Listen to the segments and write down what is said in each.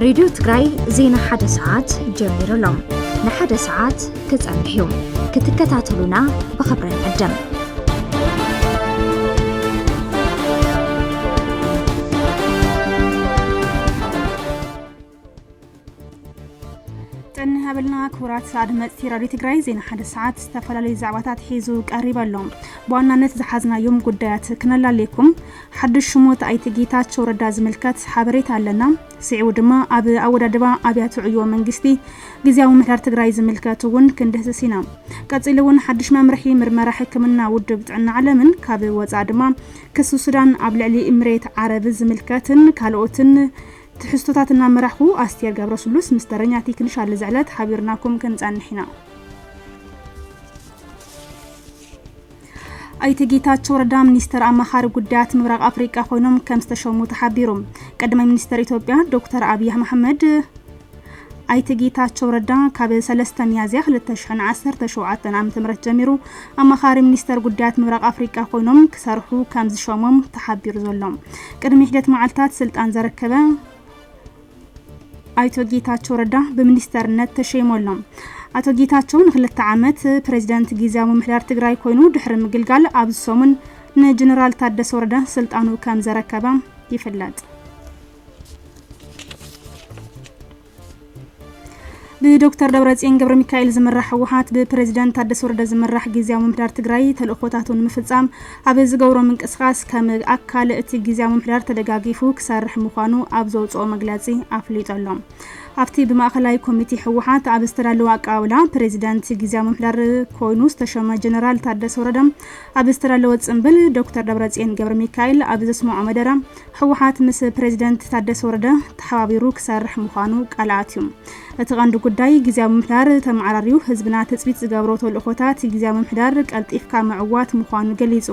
ሬድዮ ትግራይ ዜና ሓደ ሰዓት ጀሚሩ ኣሎ። ንሓደ ሰዓት ክጸንሕ እዩ። ክትከታተሉና ብኽብሪ ንዕድም። ጥኒ ሃበልና ክቡራት ኣድመፅቲ ራድዮ ትግራይ፣ ዜና ሓደ ሰዓት ዝተፈላለዩ ዛዕባታት ሒዙ ቀሪቡ ኣሎ። ብዋናነት ዝሓዝናዮም ጉዳያት ክነላልየኩም። ሓድሽ ሽሞት ኣይተ ጌታቸው ረዳ ዝምልከት ሓበሬታ ኣለና። ስዒቡ ድማ ኣብ ኣወዳድባ ኣብያተ ዕዮ መንግስቲ ግዝያዊ ምምሕዳር ትግራይ ዝምልከት እውን ክንድህስስ ኢና። ቀፂሉ እውን ሓድሽ መምርሒ ምርመራ ሕክምና ውድብ ጥዕና ዓለምን ካብ ወፃኢ ድማ ክሲ ሱዳን ኣብ ልዕሊ እምሬት ዓረብ ዝምልከትን ካልኦትን ትሕዝቶታት እናመራሕኩ ኣስቴር ገብረስሉስ ምስ ተረኛ ቴክኒሻል ዝዕለት ሓቢርናኩም ክንፀንሕ ኢና። ኣይተ ጌታቸው ረዳ ሚኒስተር ኣማኻሪ ጉዳያት ምብራቕ ኣፍሪቃ ኮይኖም ከም ዝተሸሙ ተሓቢሩ። ቀዳማይ ሚኒስተር ኢትዮጵያ ዶክተር ኣብይ ኣሕመድ ኣይተ ጌታቸው ረዳ ካብ ሰለስተ ሚያዝያ ክልተ ሽሕን ዓሰርተ ሸውዓተን ዓመተ ምህረት ጀሚሩ ኣማኻሪ ሚኒስተር ጉዳያት ምብራቕ ኣፍሪቃ ኮይኖም ክሰርሑ ከም ዝሸሞም ተሓቢሩ ዘሎ። ቅድሚ ሒደት መዓልታት ስልጣን ዘረከበ ኣይቶ ጌታቸው ረዳ ብሚኒስተርነት ተሸይሙ ኣሎ። ኣቶ ጌታቸው ንክልተ ዓመት ፕሬዚደንት ግዝያዊ ምምሕዳር ትግራይ ኮይኑ ድሕሪ ምግልጋል ኣብዚ ሰሙን ንጀነራል ታደሰ ወረደ ስልጣኑ ከም ዘረከበ ይፍለጥ። ብዶክተር ደብረጽዮን ገብረ ሚካኤል ዝምራሕ ህወሓት ብፕሬዚደንት ታደሰ ወረደ ዝምራሕ ግዝያዊ ምምሕዳር ትግራይ ተልእኾታቱ ንምፍጻም ኣብ ዝገብሮ ምንቅስቓስ ከም ኣካል እቲ ግዝያዊ ምምሕዳር ተደጋጊፉ ክሰርሕ ምዃኑ ኣብ ዘውፅኦ መግለፂ ኣፍሊጡ ኣሎ። ኣብቲ ብማእኸላይ ኮሚቴ ህወሓት ኣብ ዝተዳለወ ኣቀባብላ ፕሬዚደንት ግዝያዊ ምምሕዳር ኮይኑ ዝተሸመ ጀነራል ታደሰ ወረደ ኣብ ዝተዳለወ ፅምብል ዶክተር ደብረጽዮን ገብረ ሚካኤል ኣብ ዘስምዖ መደረ ህወሓት ምስ ፕሬዚደንት ታደሰ ወረደ ተሓባቢሩ ክሰርሕ ምዃኑ ቃል ኣትዩ። እቲ ቀንዲ ጉዳይ ግዝያዊ ምምሕዳር ተመዓራርዩ ህዝብና ትፅቢት ዝገብሮ ተልእኾታት ግዝያዊ ምምሕዳር ቀልጢፍካ ምዕዋት ምዃኑ ገሊፁ።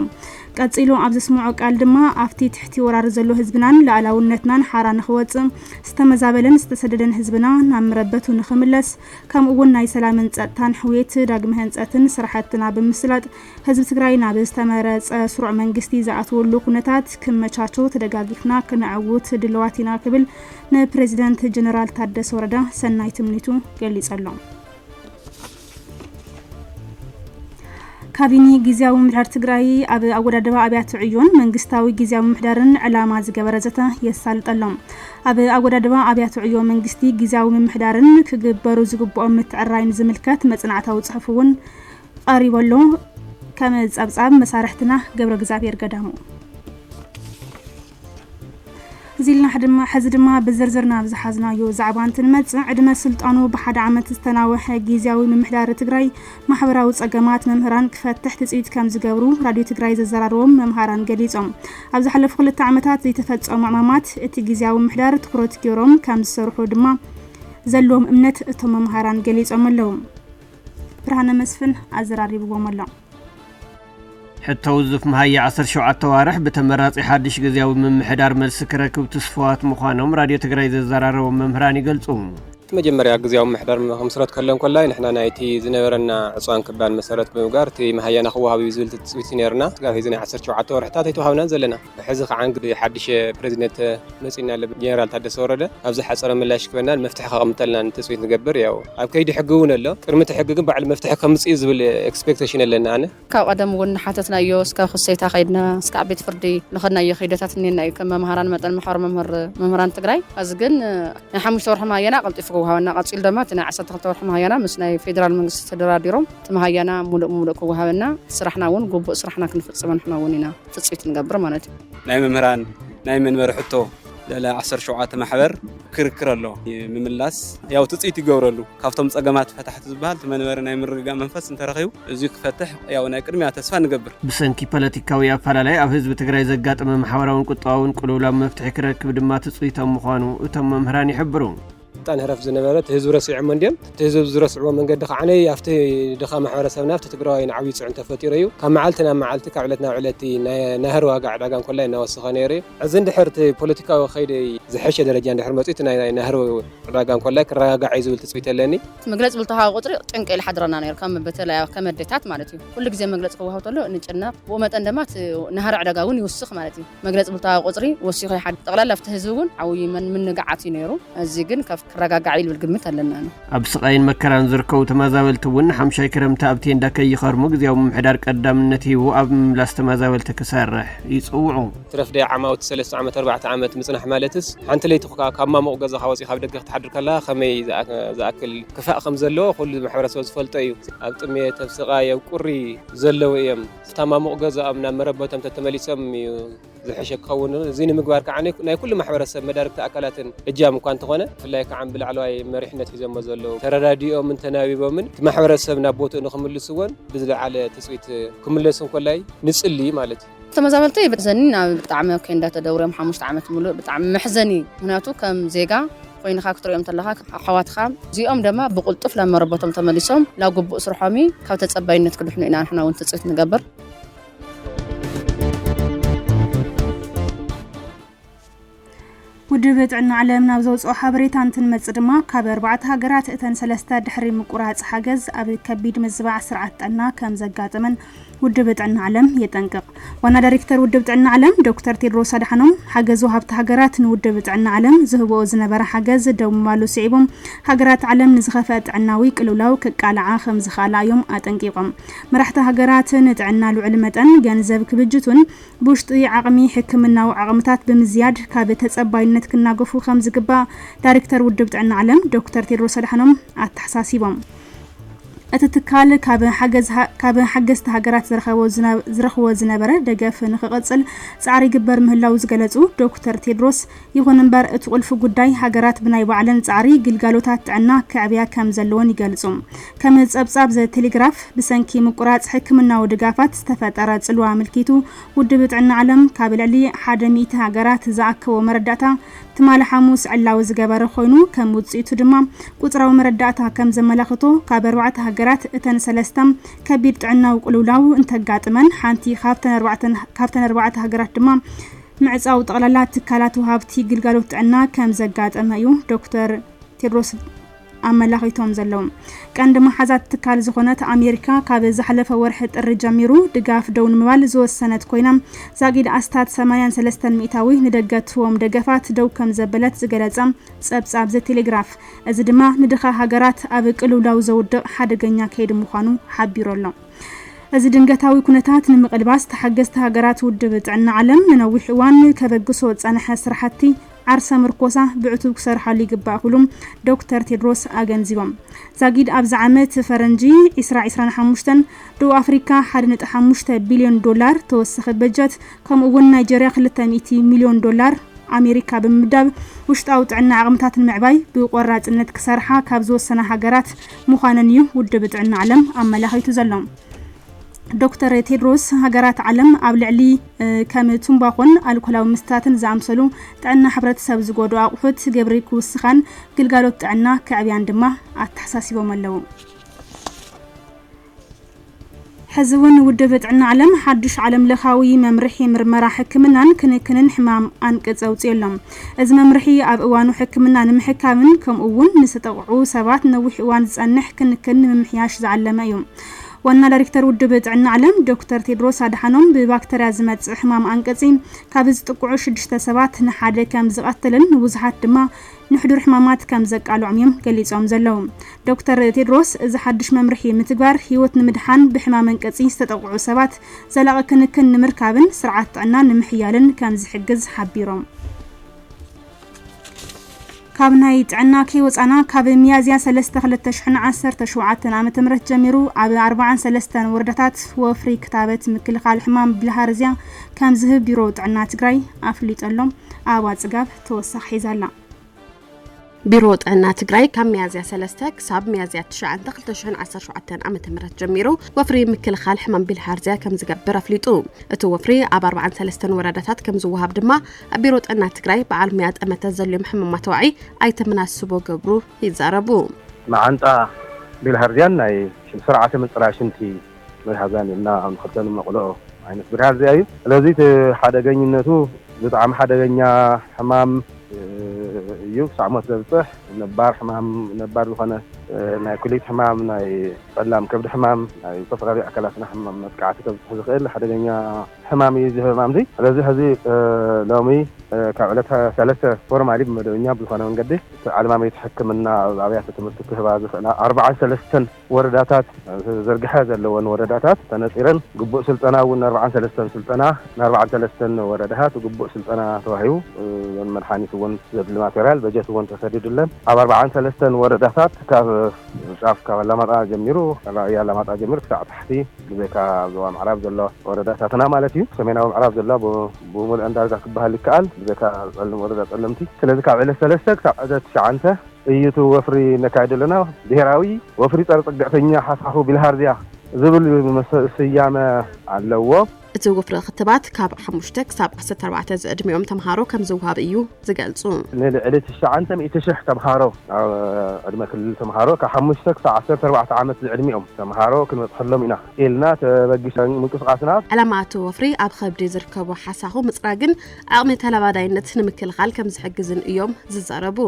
ቀፂሉ ኣብ ዘስምዖ ቃል ድማ ኣብቲ ትሕቲ ወራር ዘሎ ህዝብናን ሉኣላውነትናን ሓራ ንኽወፅእ ዝተመዛበለን ዝተሰደደን ህዝብና ናብ መረበቱ ንኽምለስ ከምኡ እውን ናይ ሰላምን ጸጥታን ሕውየት ዳግመ ህንጸትን ስራሕትና ብምስላጥ ህዝቢ ትግራይ ናብ ዝተመረጸ ስሩዕ መንግስቲ ዝኣትወሉ ኩነታት ክመቻቾ ተደጋጊፍና ክነዕውት ድልዋት ኢና ክብል ንፕሬዚደንት ጀነራል ታደሰ ወረደ ሰናይ ትምኒቱ ገሊጹ ኣሎ። ካቢኔ ግዝያዊ ምምሕዳር ትግራይ ኣብ ኣወዳድባ ኣብያተ ዕዮን መንግስታዊ ግዝያዊ ምምሕዳርን ዕላማ ዝገበረ ዘተ የሳልጠሎም። ኣብ ኣወዳድባ ኣብያተ ዕዮ መንግስቲ ግዝያዊ ምምሕዳርን ክግበሩ ዝግብኦም ምትዕራይን ዝምልከት መጽናዕታዊ ጽሑፍ እውን ቀሪቡ ኣሎ። ከም ጸብጻብ መሳርሕትና ገብረ እግዚኣብሔር ገዳሙ። እዚ ኢልና ድማ፣ ሕዚ ድማ ብዝርዝር ናብ ዝሓዝናዮ ዛዕባ እንትንመጽእ፣ ዕድመ ስልጣኑ ብሓደ ዓመት ዝተናወሐ ግዝያዊ ምምሕዳር ትግራይ ማሕበራዊ ጸገማት መምህራን ክፈትሕ ትጽቢት ከም ዝገብሩ ራድዮ ትግራይ ዘዘራረቦም መምሃራን ገሊጾም። ኣብ ዝሓለፉ ክልተ ዓመታት ዘይተፈጸሙ ዕማማት እቲ ግዝያዊ ምምሕዳር ትኹረት ገይሮም ከም ዝሰርሑ ድማ ዘለዎም እምነት እቶም መምሃራን ገሊጾም ኣለዉ። ብርሃነ መስፍን ኣዘራሪብዎም ኣሎ። ሕቶ ውዙፍ መሃያ ዓሰርተ ሸውዓተ ኣዋርሕ ብተመራጺ ሓድሽ ግዝያዊ ምምሕዳር መልሲ ክረክብ ትስፉዋት ምዃኖም ራድዮ ትግራይ ዘዘራረቦም መምህራን ይገልጹ። እቲ መጀመርያ ግዝያዊ ምምሕዳር ክምስረት ከሎ እንኮላይ ንሕና ናይቲ ዝነበረና ዕፅዋን ክባን መሰረት ብምግባር እቲ መሃያና ክወሃብ እዩ ዝብል ትፅቢት እዩ ነይርና። ስጋብ ሕዚ ናይ ዓሰርተ ሸውዓተ ወርሕታት ኣይተዋሃብናን ዘለና። ሕዚ ከዓ እንግዲህ ሓድሽ ፕሬዚደንት መፂና ኣሎ ጀነራል ታደሰ ወረደ። ኣብ ዝሓፀረ ምላሽ ክበናን መፍትሒ ከቐምጠልናን ትፅቢት ንገብር። ያው ኣብ ከይዲ ሕጊ እውን ኣሎ። ቅድሚ እቲ ሕጊ ግን ባዕሉ መፍትሒ ከምፅእ እዩ ዝብል ኤክስፔክቴሽን ኣለና ኣነ። ካብ ቀደም እውን ሓተትናዮ፣ እስከ ክሰይታ ከይድና፣ እስከ ኣብ ቤት ፍርዲ ንኸድናዮ ከይደታት እኒና እዩ። ከም መምሃራን መጠን ማሕበር መምህር፣ መምህራን ትግራይ፣ እዚ ግን ናይ ሓሙሽተ ወርሒ መሃያና ቀልጢፉ ክወሃበና፣ ቀፂሉ ድማ እቲ ናይ ዓሰርተ ክልተ ወርሒ መሃያና ምስ ናይ ፌዴራል መንግስቲ ተደራዲሮም እቲ መሃያና ሙሉእ ሙሉእ ክወሃበና፣ ስራሕና እውን ግቡእ ስራሕና ክንፍፅም ንሕና እውን ኢና ትፅቢት ንገብር ማለት እዩ። ናይ መምህራን ናይ መንበሪ ሕቶ ልዕሊ ዓሰርተ ሸውዓተ ማሕበር ክርክር ኣሎ። ምምላስ ያው ትፅቢት ይገብረሉ። ካብቶም ፀገማት ፈታሕቲ ዝበሃል እቲ መንበሪ ናይ ምርግጋእ መንፈስ እንተረኺቡ እዚ ክፈትሕ ያው ናይ ቅድሚያ ተስፋ ንገብር። ብሰንኪ ፖለቲካዊ ኣፈላላይ ኣብ ህዝቢ ትግራይ ዘጋጠመ ማሕበራውን ቁጠባውን ቅልውላው መፍትሒ ክረክብ ድማ ትፅቢቶም ምዃኑ እቶም መምህራን ይሕብሩ። ስልጣን ህረፍ ዝነበረ እቲ ህዝቢ ረሲዖሞ እንድዮም። እቲ ህዝቢ ዝረስዕዎ መንገዲ ከዓ ናይ ኣብቲ ድኻ ማሕበረሰብና ኣብቲ ትግራዋይን ዓብዪ ፅዕንቶ ፈጢሩ እዩ። ካብ መዓልቲ ናብ መዓልቲ ካብ ዕለት ናብ ዕለት እቲ ናይ ናህሪ ዋጋ ዕዳጋ እንኮላይ እናወሰኸ ነይሩ እዩ። እዚ እንድሕር እቲ ፖለቲካዊ ከይዲ ዝሐሸ ደረጃ እንድሕር መፅኡ እቲ ናይ ናይ ናህሪ ዕዳጋ እንኮላይ ክረጋጋዕ እዩ ዝብል ትፅቢት ኣለኒ። መግለፂ ብልተሃወ ቁፅሪ ጥንቂ ኢሉ ሓድረና ነይሩ። ከም በተለይ ከም ኣዴታት ማለት እዩ። ኩሉ ግዜ መግለፂ ክወሃብ ተሎ ንጭነቕ። ብኡ መጠን ድማ እቲ ናህሪ ዕዳጋ እውን ይውስኽ ማለት እዩ። መግለፂ ብልተሃወ ቁፅሪ ወሲኹ ይሓድ። ጠቕላላ ኣብቲ ህዝቢ እውን ዓብዪ መን ምንግዓት እዩ ነይሩ። እዚ ግን ካብ ክረጋጋዕ ኢሉ ግምት ኣለና። ኣብ ስቓይን መከራን ዝርከቡ ተመዛበልቲ እውን ሓምሻይ ክረምቲ ኣብ ቴንዳ ከይኸርሙ ግዜያዊ ምምሕዳር ቀዳምነት ሂቡ ኣብ ምምላስ ተመዛበልቲ ክሰርሕ ይፅውዑ። ትረፍ ደይ ዓማውቲ ሰለስተ ዓመት፣ ኣርባዕተ ዓመት ምጽናሕ ማለትስ፣ ሓንቲ ለይቲ እኳ ካብ ማሙቕ ገዛኻ ወጺኻ ኣብ ደገ ክትሓድር ከለኻ ከመይ ዝኣ-፣ ዝኣክል ክፋእ ከም ዘለዎ ኩሉ ማሕበረሰብ ዝፈልጦ እዩ። ኣብ ጥሜት፣ ኣብ ስቓይ፣ ኣብ ቁሪ ዘለዉ እዮም። እታ ማሙቕ ገዛኦም ናብ መረበቶም ተተመሊሶም እዩ ዝሕሸ ክኸውን። እዚ ንምግባር ከዓ ናይ፣ ናይ ኩሉ ማሕበረሰብ መዳርግቲ ኣካላትን እጃም እኳ እንተኾነ፣ ብፍላይ ከዓ ብላዕለዋይ መሪሕነት ሒዞሞ ዘለዉ ተረዳዲኦምን ተናቢቦምን እቲ ማሕበረሰብ ናብ ቦትኡ ንክምልስዎን ብዝለዓለ ትጽቢት ክምለሱ እንኮላይ ንጽሊ ማለት እዩ። ተመዛበልቲ መሕዘኒ ናብ ብጣዕሚ ኬንዳ ተደውርዮም ሓሙሽተ ዓመት ሙሉእ ብጣዕሚ መሕዘኒ። ምክንያቱ ከም ዜጋ ኮይንካ ክትሪኦም ተለካ ኣሕዋትካ እዚኦም ደማ ብቁልጡፍ ናብ መረበቶም ተመሊሶም ናብ ግቡእ ስርሖም ካብ ተጸባይነት ክድሕኑ ኢና ንሕና እውን ትጽቢት ንገብር። ውድብ ጥዕና ዓለም ናብ ዘውፅኦ ሓበሬታ እንትንመፅእ ድማ ካብ ኣርባዕተ ሃገራት እተን ሰለስተ ድሕሪ ምቁራፅ ሓገዝ ኣብ ከቢድ ምዝባዕ ስርዓት ጥዕና ከም ዘጋጠመን ውድብ ጥዕና ዓለም የጠንቅቕ። ዋና ዳይሬክተር ውድብ ጥዕና ዓለም ዶክተር ቴድሮስ ኣድሓኖም፣ ሓገዝ ወሃብቲ ሃገራት ንውድብ ጥዕና ዓለም ዝህብኦ ዝነበረ ሓገዝ ደው ምባሉ ስዒቦም፣ ሃገራት ዓለም ንዝኸፍአ ጥዕናዊ ቅልውላው ክቃልዓ ከም ዝኽኣላ እዮም ኣጠንቂቖም። መራሕቲ ሃገራት ንጥዕና ልዑል መጠን ገንዘብ ክብጅቱን ብውሽጢ ዓቕሚ ሕክምናዊ ዓቕምታት ብምዝያድ ካብ ተጸባይነት ክናገፉ ከም ዝግባእ ዳይሬክተር ውድብ ጥዕና ዓለም ዶክተር ቴድሮስ ኣድሓኖም ኣተሓሳሲቦም። እቲ ትካል ካብ ሓገዝ ሃ-፣ ካብ ሓገዝቲ ሃገራት ዝረኸቦ ዝነ-፣ ዝረኽቦ ዝነበረ ደገፍ ንኽቕጽል ጻዕሪ ይግበር ምህላው ዝገለጹ ዶክተር ቴድሮስ፣ ይኹን እምበር እቲ ቁልፊ ጉዳይ ሃገራት ብናይ ባዕለን ጻዕሪ ግልጋሎታት ጥዕና ከዕብያ ከም ዘለወን ይገልጹ። ከም ጸብጻብ ዘ ቴሌግራፍ ብሰንኪ ምቁራጽ ሕክምናዊ ድጋፋት ዝተፈጠረ ጽልዋ ኣመልኪቱ ውድብ ጥዕና ዓለም ካብ ልዕሊ ሓደ ሚእቲ ሃገራት ዝኣከቦ መረዳእታ ትማሊ ሓሙስ ዕላዊ ዝገበረ ኮይኑ፣ ከም ውጽኢቱ ድማ ቁጽራዊ መረዳእታ ከም ዘመላኽቶ ካብ ኣርባዕተ ሃገራት እተን ሰለስተ ከቢድ ጥዕናዊ ቅልውላው እንተጋጥመን፣ ሓንቲ ካብተን ኣርባዕተን፣ ካብተን ኣርባዕተ ሃገራት ድማ ምዕጻው ጠቕላላ ትካላት ወሃብቲ ግልጋሎት ጥዕና ከም ዘጋጠመ እዩ ዶክተር ቴድሮስ ኣመላኺቶም ዘለዉ። ቀንዲ መሓዛት ትካል ዝኾነት ኣሜሪካ ካብ ዝሓለፈ ወርሒ ጥሪ ጀሚሩ ድጋፍ ደው ንምባል ዝወሰነት ኮይና፣ ዛጊድ ኣስታት ሰማንያን ሰለስተን ሚእታዊ ንደገ ትህቦም ደገፋት ደው ከም ዘበለት ዝገለጸ ጸብጻብ ዘ ቴሌግራፍ፣ እዚ ድማ ንድኻ ሃገራት ኣብ ቅልውላው ዘውድቕ ሓደገኛ ከይዲ ምዃኑ ሓቢሩ ኣሎ። እዚ ድንገታዊ ኩነታት ንምቕልባስ ተሓገዝቲ ሃገራት ውድብ ጥዕና ዓለም ንነዊሕ እዋን ከበግሶ ዝጸንሐ ስራሕቲ ዓርሰ ምርኮሳ ብዕቱብ ክሰርሓሉ ይግባእ ክብሉ ዶክተር ቴድሮስ ኣገንዚቦም። ዛጊድ ኣብዚ ዓመት ፈረንጂ ዕስራ ዕስራን ሓሙሽተን ደቡብ ኣፍሪካ ሓደ ነጥቢ ሓሙሽተ ቢልዮን ዶላር ተወሳኺ በጀት፣ ከምኡ እውን ናይጀርያ ክልተ ሚእቲ ሚልዮን ዶላር ኣሜሪካ ብምምዳብ ውሽጣዊ ጥዕና ዓቕምታት ንምዕባይ ብቆራፅነት ክሰርሓ ካብ ዝወሰና ሃገራት ምዃነን እዩ ውድብ ጥዕና ዓለም ኣመላኺቱ ዘሎ። ዶክተር ቴድሮስ፣ ሃገራት ዓለም ኣብ ልዕሊ፣ እ፣ ከም ቱምባኾን ኣልኮላዊ መስተታትን ዝኣምሰሉ ጥዕና ሕብረተሰብ ዝጎድኡ ኣቑሑት ግብሪ ክውስኻን ግልጋሎት ጥዕና ከዕብያን ድማ ኣተሓሳሲቦም ኣለዉ። ሕዚ እውን ውድብ ጥዕና ዓለም ሓዱሽ ዓለም ለኻዊ መምርሒ ምርመራ ሕክምናን ክንክንን ሕማም ኣንቅጽ ኣውፅኡ ኣሎ። እዚ መምርሒ ኣብ እዋኑ ሕክምና ንምሕካምን ከምኡ እውን ንዝተጠቕዑ ሰባት ነዊሕ እዋን ዝጸንሕ ክንክን ንምምሕያሽ ዝዓለመ እዩ። ዋና ዳይሬክተር ውድብ ጥዕና ዓለም ዶክተር ቴድሮስ ኣድሓኖም፣ ብባክተርያ ዝመጽእ ሕማም ኣንቅጺ ካብ ዝጥቅዑ ሽዱሽተ ሰባት ንሓደ ከም ዝቐትልን ንብዙሓት ድማ ንሕዱር ሕማማት ከም ዘቃልዖም እዮም ገሊጾም ዘለዉ። ዶክተር ቴድሮስ፣ እዚ ሓድሽ መምርሒ ምትግባር ህይወት ንምድሓን ብሕማም ኣንቅጺ ዝተጠቕዑ ሰባት ዘላቒ ክንክን ንምርካብን ስርዓት ጥዕና ንምሕያልን ከም ዝሕግዝ ሓቢሮም። ካብ ናይ ጥዕና ከይወጻና፣ ካብ ሚያዝያ ሰለስተ ክልተ ሽሕን ዓሰርተ ሸውዓተን ዓመተ ምህረት ጀሚሩ ኣብ ኣርባዓን ሰለስተን ወረዳታት ወፍሪ ክታበት ምክልኻል ሕማም ብልሃርዝያ ከም ዝህብ ቢሮ ጥዕና ትግራይ ኣፍሊጡ ኣሎ። ኣበባ ጽጋብ ተወሳኺ ሒዛ ኣላ። ቢሮ ጥዕና ትግራይ ካብ ሚያዝያ ሰለስተ ክሳብ ሚያዝያ ትሽዓተ ክልተ ሽሕን ዓሰርተ ሸውዓተን ዓመተ ምህረት ጀሚሩ ወፍሪ ምክልኻል ሕማም ቢልሃርዝያ ከም ዝገብር ኣፍሊጡ። እቲ ወፍሪ ኣብ ኣርባዓን ሰለስተን ወረዳታት ከም ዝወሃብ ድማ ኣብ ቢሮ ጥዕና ትግራይ በዓል ሙያ ጠመተ ዘልዮም ሕማማት ዋዒ ኣይተ ምናስቦ ገብሩ ይዛረቡ። መዓንጣ ቢልሃርዝያን ናይ ስርዓተ ምፅራይ ሽንቲ ቢልሃርዝያን ኢልና ኣብ ንክልተ ንመቕልኦ ዓይነት ቢልሃርዝያ እዩ። ስለዚ እቲ ሓደገኝነቱ ብጣዕሚ ሓደገኛ ሕማም እዩ። ክሳብ ሞት ዘብፅሕ ነባር ሕማም፣ ነባር ዝኾነ ናይ ኩሊት ሕማም፣ ናይ ጸላም ከብዲ ሕማም፣ ናይ ዝተፈላለዩ ኣካላትና ሕማም መጥቃዕቲ ከብፅሕ ዝኽእል ሓደገኛ ሕማም እዩ እዚ ሕማም እዚ። ስለዚ ሕዚ ሎሚ ካብ ዕለት ሰለስተ ፎርማሊ ብመደበኛ ብዝኾነ መንገዲ እቲ ዓለማዊ ሕክምና ኣብ ኣብያተ ትምህርቲ ክህባ ዝኽእላ ኣርባዓን ሰለስተን ወረዳታት ዝርግሐ ዘለወን ወረዳታት ተነፂረን ግቡእ ስልጠና እውን ኣርባዓን ሰለስተን ስልጠና ንኣርባዓን ሰለስተን ወረዳታት ግቡእ ስልጠና ተዋሂቡ፣ መድሓኒት እውን ዘድሊ ማቴርያል በጀት እውን ተሰዲዱለን ኣብ ኣርባዓን ሰለስተን ወረዳታት ካብ ጫፍ ካብ ኣላማጣ ጀሚሩ ካብ ራእያ ኣላማጣ ጀሚሩ ክሳዕ ታሕቲ ብዘይካ ኣብ ዞባ ምዕራብ ዘሎ ወረዳታትና ማለት እዩ። ሰሜናዊ ምዕራብ ዘሎ ብሙሉአን ዳርጋ ክበሃል ይከኣል ብዘይካ ጸልም ወረዳ ጸለምቲ። ስለዚ ካብ ዕለት ሰለስተ ክሳብ ዕለት ትሽዓተ እዩ እቲ ወፍሪ ነካይድ ኣለና። ብሄራዊ ወፍሪ ጸረ ጽግዕተኛ ሓሳኹ ቢልሃርዝያ ዝብል ስያመ ኣለዎ። እቲ ወፍሪ ክትባት ካብ ሓሙሽተ ክሳብ ዓሰርተ ኣርባዕተ ዝዕድሚኦም ተምሃሮ ከም ዝውሃብ እዩ ዝገልጹ። ንልዕሊ ትሽዓተ ሚእቲ ሽሕ ተምሃሮ ኣብ ዕድመ ክልል ተምሃሮ ካብ ሓሙሽተ ክሳብ ዓሰርተ ኣርባዕተ ዓመት ዝዕድሚኦም ተምሃሮ ክንበጽሐሎም ኢና ኢልና ተበጊሰ ምንቅስቃስና። ዕላማ እቲ ወፍሪ ኣብ ከብዲ ዝርከቡ ሓሳኹ ምጽራግን ዓቕሚ ተላባዳይነት ንምክልኻል ከም ዝሕግዝን እዮም ዝዛረቡ።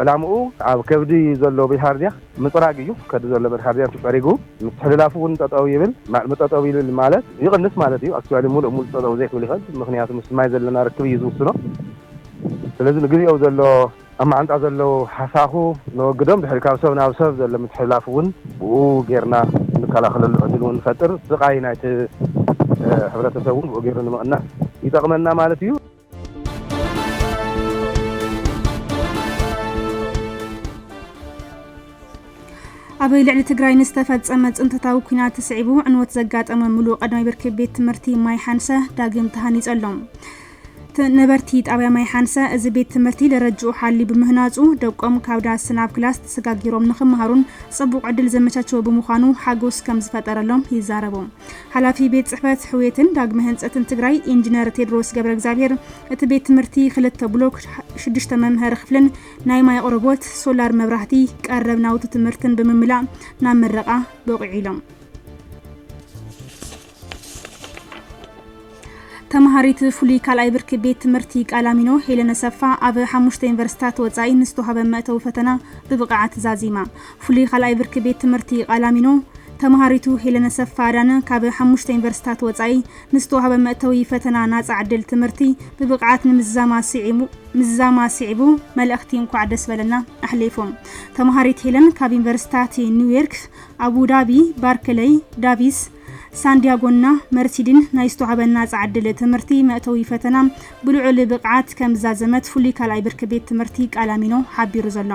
ዕላምኡ ኣብ ከብዲ ዘሎ ቢልሃርዝያ ምፅራግ እዩ። ከብዲ ዘሎ ቢልሃርዝያ ተፀሪጉ ምትሕልላፉ እውን ጠጠው ይብል። ምጠጠው ይብል ማለት ይቕንስ ማለት እዩ። ኣክቹዋሊ ሙሉእ ሙሉእ ጠጠው ዘይክብል ይኽእል። ምክንያቱ ምስ ማይ ዘለና ርክብ እዩ ዝውስኖ። ስለዚ ንግዜኡ ዘሎ ኣብ መዓንጣ ዘለዉ ሓሳኹ ነወግዶም ድሕሪ ካብ ሰብ ናብ ሰብ ዘሎ ምትሕልላፉ እውን ብኡ ጌርና እንከላኸለሉ ዕድል እውን ንፈጥር። ስቓይ ናይቲ ሕብረተሰብ እውን ብኡ ጌሩ ንምቕናስ ይጠቕመና ማለት እዩ። ኣብ ልዕሊ ትግራይ ንዝተፈጸመ ጽንተታዊ ኲናት ስዒቡ ዕንወት ዘጋጠመ ምሉእ ቀዳማይ ብርኪ ቤት ትምህርቲ ማይ ሓንሰ ዳግም ተሃኒጹ ኣሎ። ነበርቲ ጣብያ ማይ ሓንሰ እዚ ቤት ትምህርቲ ደረጅኡ ሓልዩ ብምህናጹ ደቆም ካብ ዳስ ናብ ክላስ ተሰጋጊሮም ንኽመሃሩን ጽቡቕ ዕድል ዘመቻቸወ ብምዃኑ ሓጎስ ከም ዝፈጠረሎም ይዛረቡ። ሓላፊ ቤት ጽሕፈት ሕውየትን ዳግመ ህንጸትን ትግራይ ኢንጂነር ቴድሮስ ገብረ እግዚኣብሔር እቲ ቤት ትምህርቲ ክልተ ብሎክ፣ ሽዱሽተ መምሃሪ ክፍልን ናይ ማይ ኣቕርቦት፣ ሶላር መብራህቲ፣ ቀረብ ናውቲ ትምህርትን ብምምላእ ናብ ምረቓ በቒዑ ኢሎም። ተምሃሪት ፍሉይ ካልኣይ ብርኪ ቤት ትምህርቲ ቃላሚኖ ሄለን ኣሰፋ ኣብ ሓሙሽተ ዩኒቨርሲታት ወፃኢ ንዝተዋህበ መእተዊ ፈተና ብብቕዓት ዛዚማ። ፍሉይ ካልኣይ ብርኪ ቤት ትምህርቲ ቃላሚኖ ተምሃሪቱ ሄለን ኣሰፋ ኣዳነ ካብ ሓሙሽተ ዩኒቨርሲታት ወፃኢ ንዝተዋህበ መእተዊ ፈተና ናፃ ዕድል ትምህርቲ ብብቕዓት ንምዝዛማ ስዒቡ መልእኽቲ እንኳዕ ደስ በለና ኣሕሊፎም። ተምሃሪት ሄለን ካብ ዩኒቨርሲታት ኒውዮርክ፣ ኣቡ ዳቢ፣ ባርክለይ፣ ዳቪስ፣ ሳንዲያጎና መርሲዲን ናይ ዝተዋህበ ናፃ ዕድል ትምህርቲ መእተዊ ፈተና ብልዑል ብቕዓት ከም ዝዛዘመት ፍሉይ ካልኣይ ብርኪ ቤት ትምህርቲ ቃላሚኖ ሓቢሩ ዘሎ።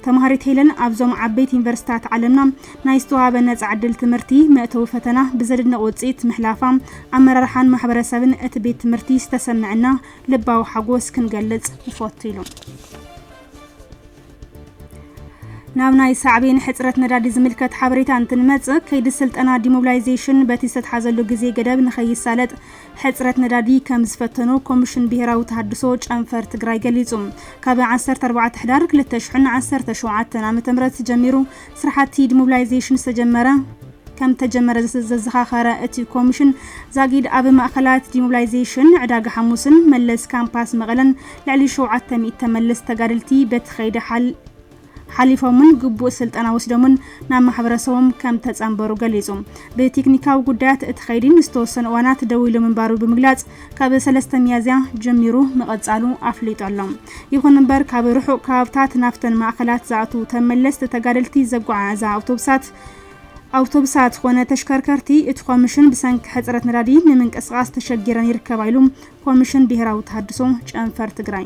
ተምሃሪት ሄለን ኣብዞም ዓበይቲ ዩኒቨርሲታት ዓለምና ናይ ዝተዋህበ ነፃ ዕድል ትምህርቲ መእተዊ ፈተና ብዘድንቕ ውፅኢት ምሕላፋ ኣመራርሓን ማሕበረሰብን እቲ ቤት ትምህርቲ ዝተሰምዐና ልባዊ ሓጎስ ክንገልፅ ንፈቱ ኢሉ። ናብ ናይ ሳዕቤን ሕፅረት ነዳዲ ዝምልከት ሓበሬታ እንትንመፅእ፣ ከይዲ ስልጠና ዲሞቢላይዜሽን በቲ ዝተትሓዘሉ ግዜ ገደብ ንኸይሳለጥ ሕፅረት ነዳዲ ከም ዝፈተኖ ኮሚሽን ብሄራዊ ተሃድሶ ጨንፈር ትግራይ ገሊፁ። ካብ ዓሰርተ ኣርባዕተ ሕዳር ክልተ ሽሕን ዓሰርተ ሸውዓተን ዓመተ ምህረት ጀሚሩ ስራሕቲ ዲሞቢላይዜሽን ዝተጀመረ ከም ተጀመረ ዘዘኻኸረ እቲ ኮሚሽን፣ ዛጊድ ኣብ ማእኸላት ዲሞቢላይዜሽን፣ ዕዳጋ ሓሙስን መለስ ካምፓስ መቐለን ልዕሊ ሸውዓተ ሚእቲ ተመለስ ተጋደልቲ በቲ ከይዲ ሓል ሓሊፎምን ግቡእ ስልጠና ወሲዶምን ናብ ማሕበረሰቦም ከም ተፀንበሩ ገሊፁ። ብቴክኒካዊ ጉዳያት እቲ ከይዲ ንዝተወሰኑ እዋናት ደው ኢሉ ምንባሩ ብምግላፅ፣ ካብ ሰለስተ ሚያዝያ ጀሚሩ ምቕፃሉ ኣፍሊጡ ኣሎ። ይኹን እምበር፣ ካብ ርሑቕ ከባብታት ናብተን ማእኸላት ዝኣትዉ ተመለስቲ ተጋደልቲ ዘጓዓዕዛ ኣውቶቡሳት ኣውቶቡሳት ኾነ ተሽከርከርቲ እቲ ኮሚሽን ብሰንኪ ሕፅረት ነዳዲ ንምንቅስቓስ ተሸጊረን ይርከባ ኢሉ ኮሚሽን ብሄራዊ ተሃድሶ ጨንፈር ትግራይ።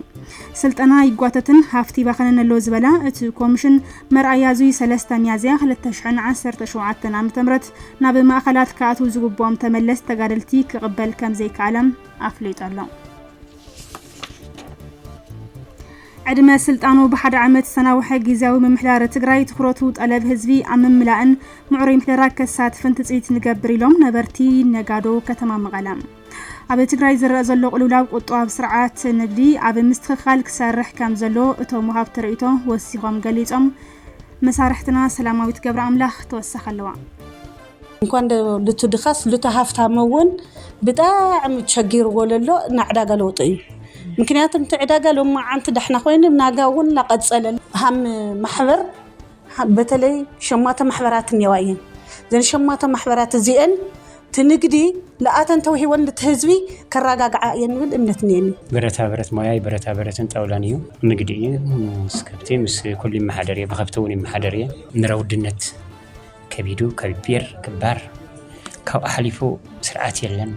ስልጠና ይጓተትን ሃፍቲ ይባኸንን ኣሎ ዝበላ እቲ ኮሚሽን፣ መርኣያ እዙይ ሰለስተ ሚያዝያ ክልተ ሽሕን ዓሰርተ ሸውዓተን ዓመተ ምህረት ናብ ማእኸላት ክኣትዉ ዝግብኦም ተመለስ ተጋደልቲ ክቕበል ከም ዘይከኣለ ኣፍሊጡ ኣሎ። ዕድመ ስልጣኑ ብሓደ ዓመት ዝተናውሐ ግዝያዊ ምምሕዳር ትግራይ ትኹረቱ ጠለብ ህዝቢ ኣብ ምምላእን ምዕሩይ ምሕደራ ከሳትፍን ትፅቢት ንገብር ኢሎም ነበርቲ ነጋዶ ከተማ መቐለ። ኣብ ትግራይ ዝረአ ዘሎ ቅልውላው ቁጠባዊ ስርዓት ንግዲ ኣብ ምስትኽኻል ክሰርሕ ከም ዘሎ እቶም ወሃብቲ ርእይቶ ወሲኾም ገሊጾም። መሳርሕትና ሰላማዊት ገብረ ኣምላኽ ተወሳኺ ኣለዋ። እንኳን ደ- ልቱ ድኻስ ልቱ ሃፍታም እውን ብጣዕሚ ቸጊርዎ ለሎ ናዕዳጋ ለውጢ እዩ። ምክንያቱ እቲ ዕዳጋ ሎማዓንቲ ዳሕና ኮይኑ ናጋ እውን እናቐፀለ ሃም ማሕበር በተለይ ሸማተ ማሕበራት እኒዋ እየን። ዘን ሸማተ ማሕበራት እዚአን ትንግዲ ለኣተን ተውሂወን ልቲ ህዝቢ ከረጋግዓ እየን ንብል እምነት እኒአኒ። ብረታ ብረት ሞያይ ብረታ ብረትን ጣውላን እዩ። ንግዲ እዩ። ምስ ከብቲ ምስ ኩሉ ይመሓደር እየ። ብከብቲ እውን ይመሓደር እየ። ንረ ውድነት ከቢዱ ከቢር ክባር ካብ ኣሕሊፉ ስርዓት የለን።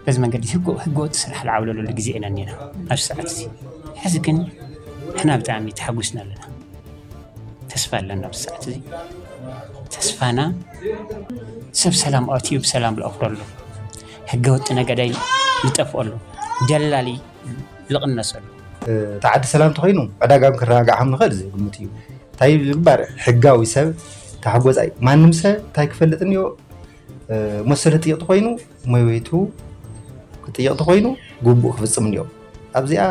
በዚ መንገዲ ህገ ህገወጥ ስራሕ ዝዓብለለሉ ግዜ ኢና እኒና ኣብዚ ሰዓት እዚ። ሕዚ ግን ንሕና ብጣዕሚ ተሓጒስና ኣለና። ተስፋ ኣለና ኣብዚ ሰዓት እዚ። ተስፋና ሰብ ሰላም ኣትዩ ብሰላም ዝኣኽለሉ፣ ህገወጥ ነጋዳይ ዝጠፍኣሉ፣ ደላሊ ዝቕነሰሉ። እቲ ዓዲ ሰላም ተኮይኑ ዕዳጋ ክረጋጋዕ ከም ንኽእል ዝግምት እዩ። እንታይ ምግባር ሕጋዊ ሰብ ተሓጎጻይ ማንም ሰብ እንታይ ክፈልጥ እኒኦ መሰለ ጥይቕ ተኮይኑ ሞይ ቤቱ ክጥይቕ ተኮይኑ ግቡእ ክፍጽም እኒኦ ኣብዚኣ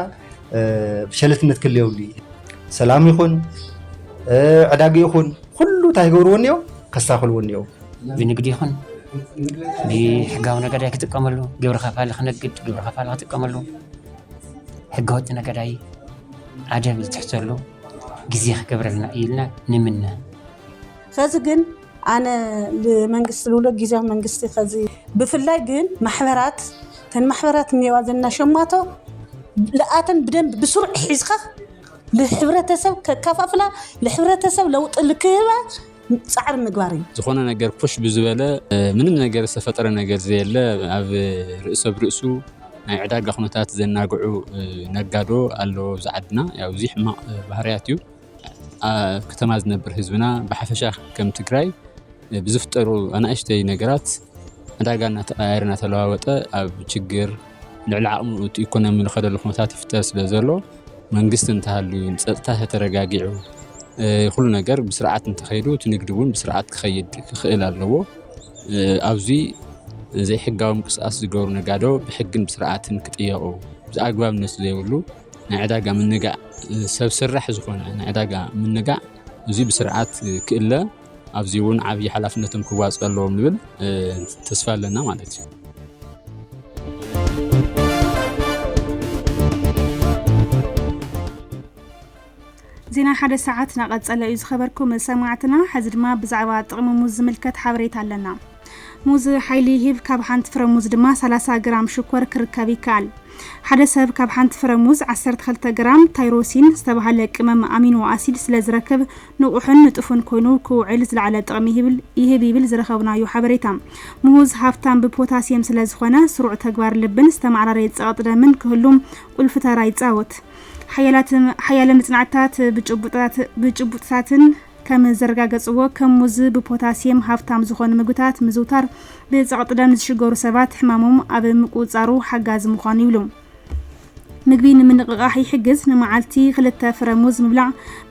ሸለትነት ክልየብሉ እዩ ሰላም ይኹን ዕዳጋ ይኹን ኩሉ እንታይ ክገብርዎ እኒኦ ከስታክልዎ እኒኦ ብንግዲ ይኹን ብሕጋዊ ነጋዳይ ክጥቀመሉ ግብሪ ከፋሊ ክነግድ ግብሪ ከፋሊ ክጥቀመሉ ሕገወጥ ነጋዳይ ኣደብ ዝትሕዘሉ ግዜ ክገብረልና እዩ ኢልና ንምነ። ኸዚ ግን ኣነ ልመንግስቲ ልብሎ ግዜያዊ መንግስቲ ኸዚ ብፍላይ ግን ማሕበራት ተን ማሕበራት እኒዋ ዘና ሸማቶ ልኣተን ብደንብ ብስሩዕ ሒዝኻ ልሕብረተሰብ ከካፋፍላ ልሕብረተሰብ ለውጢ ልክህባ ፃዕሪ ምግባር እዩ። ዝኾነ ነገር ፑሽ ብዝበለ ምንም ነገር ዝተፈጠረ ነገር ዘየለ ኣብ ርእሰ ብርእሱ ናይ ዕዳጋ ኩነታት ዘናግዑ ነጋዶ ኣለዎ ኣብዚ ዓድና። ያው እዚ ሕማቕ ባህርያት እዩ። ኣብ ከተማ ዝነብር ህዝብና ብሓፈሻ ከም ትግራይ ብዝፍጠሩ ኣናእሽተይ ነገራት ዕዳጋ እናተቐያየረ እናተለዋወጠ ኣብ ችግር ልዕሊ ዓቕሙ እቲ ኢኮኖሚ ዝኸደሉ ኩነታት ይፍጠር ስለ ዘሎ መንግስቲ እንተሃልዩ ንፀጥታ ተተረጋጊዑ ኩሉ ነገር ብስርዓት እንተኸይዱ እቲ ንግዲ እውን ብስርዓት ክኸይድ ክኽእል ኣለዎ። ኣብዚ ዘይሕጋዊ ምንቅስቃስ ዝገብሩ ነጋዶ ብሕግን ብስርዓትን ክጥየቑ ብኣግባብነት ዘይብሉ ናይ ዕዳጋ ምንጋዕ ሰብ ስራሕ ዝኾነ ናይ ዕዳጋ ምንጋዕ እዚ ብስርዓት ክእለ ኣብዚ እውን ዓብዪ ሓላፍነቶም ክዋፅኡ ኣለዎም ንብል ተስፋ ኣለና ማለት እዩ። ዜና ሓደ ሰዓት እናቐጸለ እዩ ዝኸበርኩም ሰማዕትና። ሕዚ ድማ ብዛዕባ ጥቕሚ ሙዝ ዝምልከት ሓበሬታ ኣለና። ሙዝ ሓይሊ ይህብ፣ ካብ ሓንቲ ፍረ ሙዝ ድማ ሰላሳ ግራም ሽኮር ክርከብ ይከኣል። ሓደ ሰብ ካብ ሓንቲ ፍረ ሙዝ ዓሰርተ ክልተ ግራም ታይሮሲን ዝተባህለ ቅመም ኣሚኖ ኣሲድ ስለ ዝረክብ ንቑሕን ንጡፍን ኮይኑ ክውዕል ዝለዓለ ጥቕሚ ይህብ ይብል ዝረኸብናዮ ሓበሬታ። ሙዝ ሃፍታም ብፖታሲየም ስለ ዝኾነ ስሩዕ ተግባር ልብን ዝተመዓራረየ ጸቕጢ ደምን ክህሉ ቁልፊ ተራ ይጻወት። ሓያላት ሓያለ መጽናዕትታት ብጭቡጥታትን ከም ዘረጋገጽዎ ከም ሙዝ ብፖታሲየም ሃፍታም ዝኾኑ ምግብታት ምዝውታር ብጸቕጢ ደም ዝሽገሩ ሰባት ሕማሞም ኣብ ምቁጽጻሩ ሓጋዚ ምዃኑ ይብሉ። ምግቢ ንምንቕቓሕ ይሕግዝ። ንመዓልቲ ክልተ ፍረ ሙዝ ምብላዕ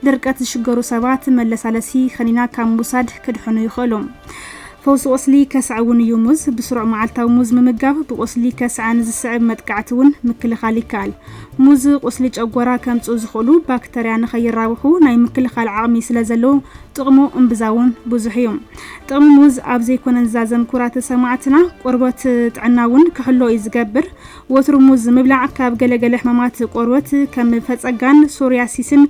ድርቀት ዝሽገሩ ሰባት መለሳለሲ ከኒና ካብ ምውሳድ ክድሕኑ ይኽእሉ። ፈውሲ ቁስሊ ከስዐ እውን እዩ። ሙዝ ብስሩዕ መዓልታዊ ሙዝ ምምጋብ ብቁስሊ ከስዐ ንዝስዕብ መጥቃዕቲ እውን ምክልኻል ይከኣል። ሙዝ ቁስሊ ጨጎራ ከምፅኡ ዝኽእሉ ባክተርያ ንኸይራብሑ ናይ ምክልኻል ዓቕሚ ስለ ዘለዎ ጥቕሙ እምብዛ እውን ብዙሕ እዩ። ጥቕሚ ሙዝ ኣብ ዘይኮነ ንዛዘም ክቡራት ሰማዕትና፣ ቆርበት ጥዕና እውን ክሕሎ እዩ ዝገብር። ወትሩ ሙዝ ምብላዕ ካብ ገለገለ ሕማማት ቆርበት ከም ፈፀጋን ሶርያሲስን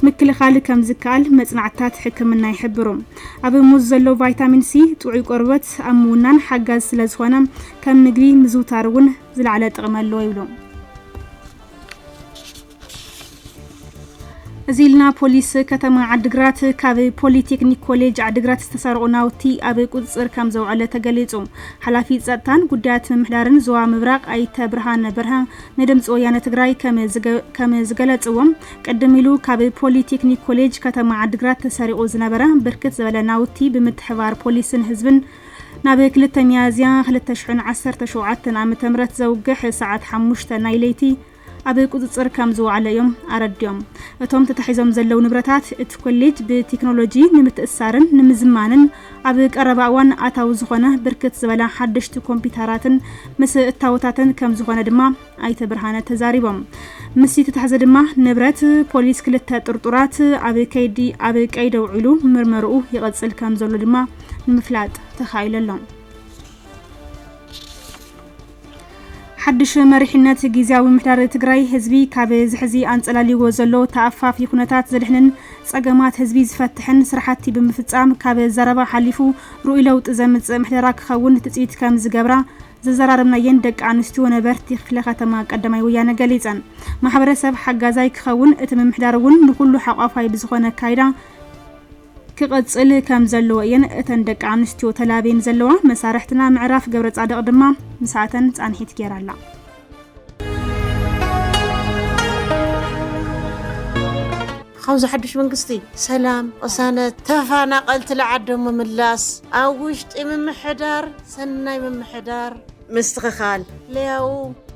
ምክልኻል ከም ዝከኣል መፅናዕትታት ሕክምና ይሕብሩ። ኣብ ሙዝ ዘሎ ቫይታሚን ሲ ጥዑይ ቆርበት ኣብ ምውናን ሓጋዚ ስለ ዝኾነ ከም ምግቢ ምዝውታር እውን ዝለዓለ ጥቕሚ ኣለዎ ይብሉ። እዚ ኢልና ፖሊስ ከተማ ዓድግራት ካብ ፖሊቴክኒክ ኮሌጅ ዓድግራት ዝተሰርቑ ናውቲ ኣብ ቁፅፅር ከም ዘውዐለ ተገሊፁ። ሓላፊ ፀጥታን ጉዳያት ምምሕዳርን ዞባ ምብራቕ ኣይተ ብርሃነ በርሀ ንድምፂ ወያነ ትግራይ ከም ዝገ- ከም ዝገለፅዎም ቅድም ኢሉ ካብ ፖሊቴክኒክ ኮሌጅ ከተማ ዓድግራት ተሰሪቑ ዝነበረ ብርክት ዝበለ ናውቲ ብምትሕባር ፖሊስን ህዝብን ናብ ክልተ ሚያዝያ ክልተ ሽሕን ዓሰርተ ሸውዓተን ዓመተ ምህረት ዘውግሕ ሰዓት ሓሙሽተ ናይ ለይቲ ኣብ ቁፅፅር ከም ዝወዓለ እዮም ኣረዲኦም። እቶም ተታሒዞም ዘለዉ ንብረታት እቲ ኮሌጅ ብቴክኖሎጂ ንምትእሳርን ንምዝማንን ኣብ ቀረባ እዋን ኣታዊ ዝኾነ ብርክት ዝበላ ሓደሽቲ ኮምፒውተራትን ምስ እታወታትን ከም ዝኾነ ድማ ኣይተ ብርሃነ ተዛሪቦም። ምስ ተታሕዘ ድማ ንብረት ፖሊስ ክልተ ጥርጡራት ኣብ ከይዲ ኣብ ቀይዲ ኣውዒሉ ምርመርኡ ይቐፅል ከም ዘሎ ድማ ንምፍላጥ ተኻኢሉ ኣሎ። ሓድሽ መሪሕነት ግዝያዊ ምምሕዳር ትግራይ ህዝቢ ካብ ዝሕዚ ኣንጸላልይዎ ዘሎ ተኣፋፊ ኩነታት ዘድሕንን ጸገማት ህዝቢ ዝፈትሕን ስራሕቲ ብምፍጻም ካብ ዘረባ ሓሊፉ ርኡይ ለውጢ ዘምጽእ ምሕደራ ክኸውን ትጽቢት ከም ዝገብራ ዘዘራረብናየን ደቂ ኣንስትዮ ነበርቲ ክፍለ ከተማ ቀዳማይ ወያነ ገሊጸን። ማሕበረሰብ ሓጋዛይ ክኸውን እቲ ምምሕዳር እውን ንኹሉ ሓቋፋይ ብዝኾነ ኣካይዳ ክቐጽል ከም ዘለዎ እየን እተን ደቂ ኣንስትዮ ተላብየን ዘለዋ። መሳርሕትና ምዕራፍ ገብረ ጻድቕ ድማ ምስኣተን ጻንሒት ገይራ ኣላ። ካብዚ ሓድሽ መንግስቲ ሰላም፣ ቅሳነት፣ ተፈናቐልቲ ንዓዶም ምምላስ፣ ኣብ ውሽጢ ምምሕዳር ሰናይ ምምሕዳር ምስትኽኻል፣ ለያው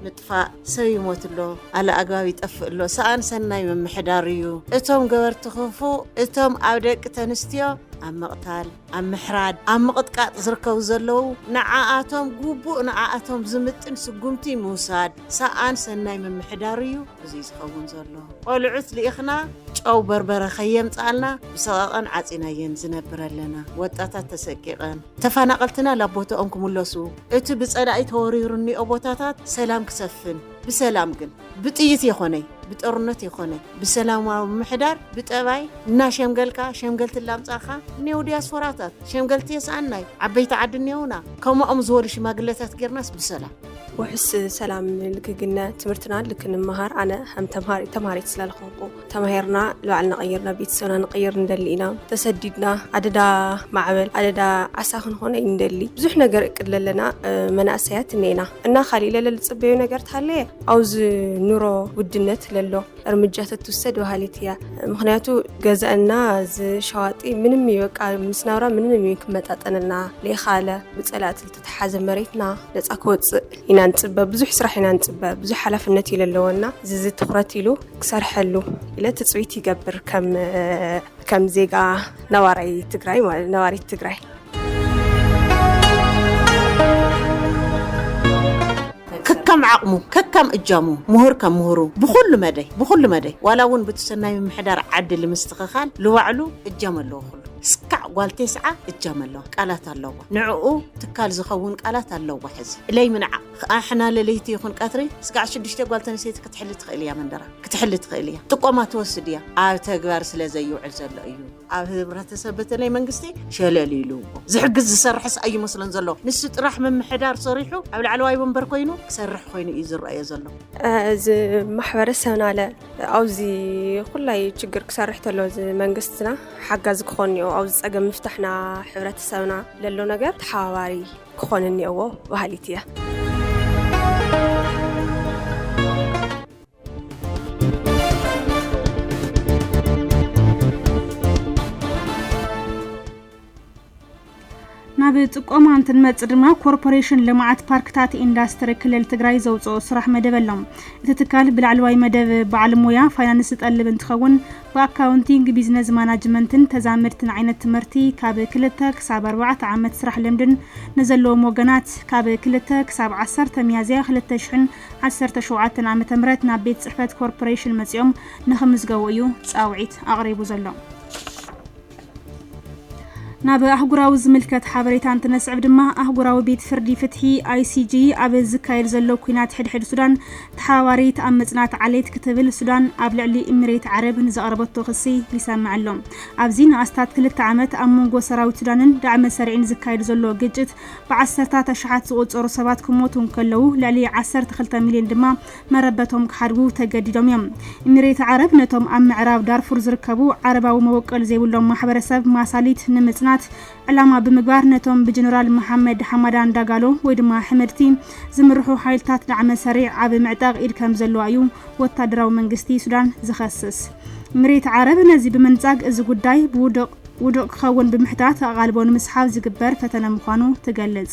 ምጥፋእ፣ ሰብ ይሞት ኣሎ፣ ኣለ ኣግባብ ይጠፍእ ኣሎ። ሰኣን ሰናይ ምምሕዳር እዩ። እቶም ገበርቲ ክፉእ፣ እቶም ኣብ ደቂ ተንስትዮ ኣብ ምቕታል፣ ኣብ ምሕራድ፣ ኣብ ምቕጥቃጥ ዝርከቡ ዘለዉ፣ ንዓኣቶም ግቡእ፣ ንዓኣቶም ዝምጥን ስጉምቲ ምውሳድ፣ ሰኣን ሰናይ ምምሕዳር እዩ። እዚ ዝኸውን ዘሎ ቆልዑት ልኢኽና ጨው በርበረ ከየምጻልና ብሰቐቐን ዓጺናየን ዝነብር ኣለና። ወጣታት ተሰቂቐን፣ ተፈናቐልትና ላብ ቦታኦም ክምለሱ፣ እቲ ብጸላኢ ተወሪሩ እኒኦ ቦታታት ሰላም ክሰፍን፣ ብሰላም ግን፣ ብጥይት የኾነይ፣ ብጦርነት የኾነይ፣ ብሰላማዊ ምሕዳር፣ ብጠባይ፣ እናሸምገልካ፣ ሸምገልቲ ላምጻኻ፣ እኒአው ዲያስፖራታት፣ ሸምገልቲ የስኣናይ፣ ዓበይቲ ዓዲ እኒአውና፣ ከምኦም ዝበሉ ሽማግለታት ጌርናስ ብሰላም። ውሑስ ሰላም ልክግነ፣ ትምህርትና ልክንመሃር፣ ኣነ ከም ተምሃሪ-፣ ተምሃሪት ስለ ዝኾንኩ፣ ተማሂርና ንባዕልና ቀይርና ቤተሰብና ንቀይር ንደሊ ኢና። ተሰዲድና ኣደዳ ማዕበል፣ ኣደዳ ዓሳ ክንኾን ኣይንደሊ። ብዙሕ ነገር እቅድ ለለና፣ እ፣ መናእሰያት እኔና። እና ካሊእ ለለ ልጽበዮ ነገር ታለየ፣ ኣብዚ ኑሮ ውድነት ለሎ እርምጃ ተትውሰድ በሃሊት እያ። ምኽንያቱ ገዛእና እዚ ሸዋጢ ምንም እዩ፣ በቃ ምስ ናብራ ምንም እዩ ክመጣጠነልና ለይኻለ። ብጸላእቲ ዝተተሓዘ መሬትና ነጻ ክወጽእ ኢና ንጽበ። ብዙሕ ስራሕ ኢና ንጽበ። ብዙሕ ሓላፍነት እዩ ለለወና። እዚ፣ እዚ ትኹረት ኢሉ ክሰርሐሉ ኢለ ትጽቢት ይገብር ከም፣ ከም ዜጋ ነባራይ ትግራይ ማለት፣ ነባሪት ትግራይ። ከከም ዓቕሙ፣ ከከም እጃሙ፣ ምሁር ከም ምሁሩ፣ ብኹሉ መደይ፣ ብኹሉ መደይ፣ ዋላ እውን ብቲ ሰናይ ምምሕዳር ዓዲ ልምስትኽኻል ልባዕሉ እጃም ኣለዎ። ኩሉ ስካዕ ጓል ቴስዓ እጃም ኣለዋ፣ ቃላት ኣለዋ። ንዕኡ ትካል ዝኸውን ቃላት ኣለዋ። ሕዚ ለይምንዓቕ፣ ኣሕና ለለይቲ ይኹን ቀትሪ ስጋዕ ሽዱሽተ ጓል ተንስተይቲ ክትሕሊ ትኽእል እያ መንደራ። ክትሕሊ ትኽእል እያ። ጥቆማ ትወስድ እያ። ኣብ ተግባር ስለ ዘይውዕል ዘሎ እዩ። ኣብ ህብረተሰብ በተለይ መንግስቲ ሸለል ኢሉ። ዝሕግዝ ዝሰርሕስ ኣይመስሎን ዘሎ። ንሱ ጥራሕ ምምሕዳር ሰሪሑ ኣብ ላዕለዋይ ወንበር ኮይኑ ክሰርሕ ኮይኑ እዩ ዝረኣዮ ዘሎ። እዚ ማሕበረሰብና ለ ኣብዚ ኩላይ ችግር ክሰርሕ ተሎ እዚ መንግስትና ሓጋዚ ክኾን እኒኦ። ኣብዚ ጸገም ምፍታሕና ሕብረተሰብና ለሎ ነገር ተሓባባሪ ክኾን እኒኦዎ በሃሊት እያ። ናብ ጥቆማ እንትንመጽእ ድማ፣ ኮርፖሬሽን ልምዓት ፓርክታት ኢንዳስትሪ ክልል ትግራይ ዘውፅኦ ስራሕ መደብ ኣሎ። እቲ ትካል ብላዕለዋይ መደብ በዓል ሞያ ፋይናንስ ዝጠልብ እንትኸውን፣ ብኣካውንቲንግ፣ ቢዝነስ ማናጅመንትን ተዛመድትን ዓይነት ትምህርቲ ካብ ክልተ ክሳብ ኣርባዕተ ዓመት ስራሕ ልምድን ንዘለዎም ወገናት ካብ ክልተ ክሳብ ዓሰርተ ሚያዝያ ክልተ ሽሕን ዓሰርተ ሸውዓተን ዓመተ ምህረት ናብ ቤት ጽሕፈት ኮርፖሬሽን መጺኦም ንኽምዝገቡ እዩ ጻውዒት ኣቕሪቡ ዘሎ። ናብ ኣህጉራዊ ዝምልከት ሓበሬታ እንትነስዕብ ድማ፣ ኣህጉራዊ ቤት ፍርዲ ፍትሒ፣ ኣይ ሲ ጂ፣ ኣብ ዝካየድ ዘሎ ኲናት ሕድሕድ ሱዳን ተሓባባሪት ኣብ ምጽናት ዓሌት ክትብል ሱዳን ኣብ ልዕሊ ኢሚሬት ዓረብ ንዘቕረበቶ ክሲ ይሰምዕ ኣሎ። ኣብዚ ንኣስታት ክልተ ዓመት ኣብ መንጎ ሰራዊት ሱዳንን ዳዕመ ሰሪዕን ዝካየድ ዘሎ ግጭት ብዓሰርታት ኣሽሓት ዝቑጸሩ ሰባት ክሞቱ እንከለዉ፣ ልዕሊ ዓሰርተ ክልተ ሚልዮን ድማ መረበቶም ክሓድጉ ተገዲዶም እዮም። ኢሚሬት ዓረብ ነቶም ኣብ ምዕራብ ዳርፉር ዝርከቡ ዓረባዊ መበቆል ዘይብሎም ማሕበረሰብ ማሳሊት ንምጽናት ዕላማ ብምግባር፣ ነቶም ብጀነራል መሓመድ ሓማዳን ዳጋሎ ወይ ድማ ሕመድቲ ዝምርሑ ሓይልታት ዳዕመ ሰሪዕ ኣብ ምዕጣቕ ኢድ ከም ዘለዋ እዩ ወታደራዊ መንግስቲ ሱዳን ዝኸስስ። ኢሚሬት ዓረብ ነዚ ብምንጻግ፣ እዚ ጉዳይ ብውዱቕ ውዱቕ ክኸውን ብምሕታት ኣቓልቦ ንምስሓብ ዝግበር ፈተነ ምዃኑ ትገልጽ።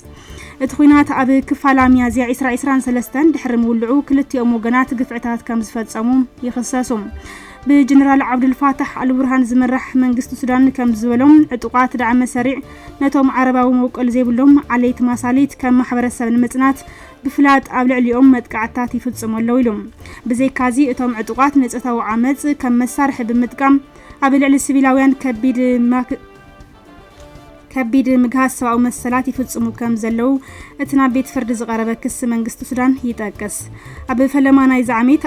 እቲ ኲናት ኣብ ክፋላ ሚያዝያ ዕስራ ዕስራን ሰለስተን ድሕሪ ምውልዑ ክልቲኦም ወገናት ግፍዕታት ከም ዝፈጸሙ ይኽሰሱ። ብጀነራል ዓብዱልፋታሕ ኣልቡርሃን ዝምራሕ መንግስቲ ሱዳን ከም ዝበሎም ዕጡቓት ዳዕመ ሰሪዕ ነቶም ዓረባዊ መውቀል ዘይብሎም ዓሌት ማሳሊት ከም ማሕበረሰብ ንምጽናት ብፍላጥ ኣብ ልዕሊኦም መጥቃዕትታት ይፍጽሙ ኣለዉ ኢሉ። ብዘይካዚ እቶም ዕጡቓት ንጾታዊ ዓመጽ ከም መሳርሒ ብምጥቃም ኣብ ልዕሊ ሲቪላውያን ከቢድ ማክ- ከቢድ ምግሃስ ሰብኣዊ መሰላት ይፍጽሙ ከም ዘለዉ እቲ ናብ ቤት ፍርዲ ዝቐረበ ክሲ መንግስቲ ሱዳን ይጠቅስ። ኣብ ፈለማ ናይዚ ዓመት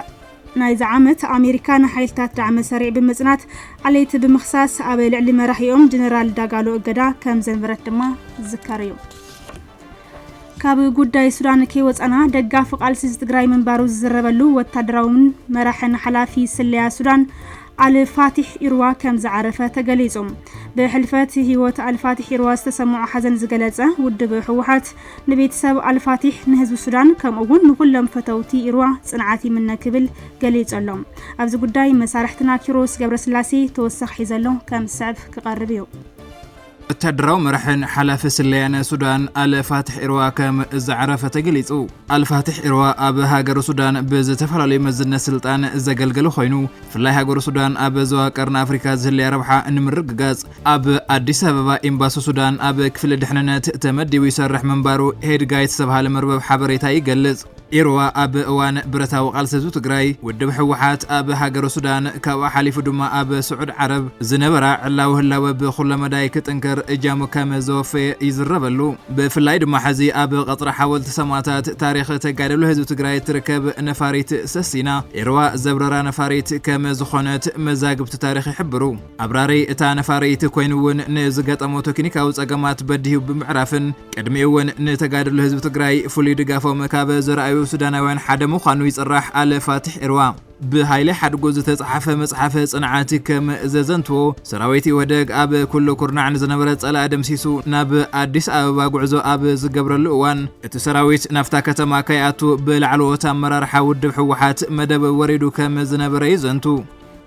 ናይዚ ዓመት ኣሜሪካ ንሓይልታት ዳዕመ ሰሪዕ ብምጽናት ዓሌት ብምኽሳስ ኣብ ልዕሊ መራሒኦም ጀነራል ዳጋሎ እገዳ ከም ዘንበረት ድማ ዝዝከር እዩ። ካብ ጉዳይ ሱዳን ከይወጻና ደጋፊ ቃልሲ ትግራይ ምንባሩ ዝዝረበሉ ወታደራውን መራሕን ሓላፊ ስለያ ሱዳን ኣል ፋቲሕ ኢርዋ ከም ዝዓረፈ ተገሊጹ። ብሕልፈት ህይወት ኣልፋቲሕ ኢርዋ ዝተሰምዖ ሓዘን ዝገለጸ ውድብ ህወሓት ንቤተሰብ ኣልፋቲሕ፣ ንህዝቢ ሱዳን ከምኡ እውን ንኩሎም ፈተውቲ ኢርዋ ጽንዓት ይምነ ክብል ገሊጹ ኣሎ። ኣብዚ ጉዳይ መሳርሕትና ኪሮስ ገብረስላሴ ተወሳኺ ሒዘሎ ከም ዝስዕብ ክቐርብ እዩ። ወታደራዊ መራሕን ሓላፊ ስለያን ሱዳን ኣል ፋትሕ ኢርዋ ከም ዝዓረፈ ተገሊጹ። ኣልፋትሕ ኢርዋ ኣብ ሃገር ሱዳን ብዝተፈላለዩ መዝነት ስልጣን ዘገልገለ ኮይኑ፣ ብፍላይ ሃገር ሱዳን ኣብ ዞባ ቀርኒ ኣፍሪካ ዝህልያ ረብሓ ንምርግጋጽ ኣብ ኣዲስ ኣበባ ኤምባሲ ሱዳን ኣብ ክፍሊ ድሕንነት ተመዲቡ ይሰርሕ ምንባሩ ሄድጋይ ዝተባሃለ መርበብ ሓበሬታ ይገልጽ። ኢርዋ ኣብ እዋን ብረታዊ ቃልሲ ህዝቢ ትግራይ ውድብ ህወሓት ኣብ ሃገረ ሱዳን ካብኡ ሓሊፉ ድማ ኣብ ስዑድ ዓረብ ዝነበራ ዕላዊ ህላወ ብኩለ መዳይ ክጥንክር እጃሙ ከም ዘወፈየ ይዝረበሉ። ብፍላይ ድማ ሕዚ ኣብ ቀፅሪ ሓወልቲ ሰማእታት ታሪክ ተጋደሎ ህዝቢ ትግራይ ትርከብ ነፋሪት ሰሲና ኢርዋ ዘብረራ ነፋሪት ከም ዝኾነት መዛግብቲ ታሪክ ይሕብሩ። ኣብራሪ እታ ነፋሪት ኮይኑ እውን ንዝገጠሞ ቴክኒካዊ ፀገማት በዲሁ ብምዕራፍን ቅድሚኡ እውን ንተጋድሎ ህዝቢ ትግራይ ፍሉይ ድጋፎም ካብ ዘርኣዩ ሱዳናውያን ሓደ ምዃኑ ይፅራሕ ኣል ፋትሕ ኢርዋ። ብሃይለ ሓድጎ ዝተፅሓፈ መፅሓፈ ፅንዓት ከም ዘዘንትዎ ሰራዊት ኢህወደግ ኣብ ኩሉ ኩርናዕ ንዝነበረ ፀላኢ ደምሲሱ ናብ ኣዲስ ኣበባ ጉዕዞ ኣብ ዝገብረሉ እዋን እቲ ሰራዊት ናብታ ከተማ ከይኣቱ ብላዕለዎት ኣመራርሓ ውድብ ህወሓት መደብ ወሪዱ ከም ዝነበረ ይዘንቱ።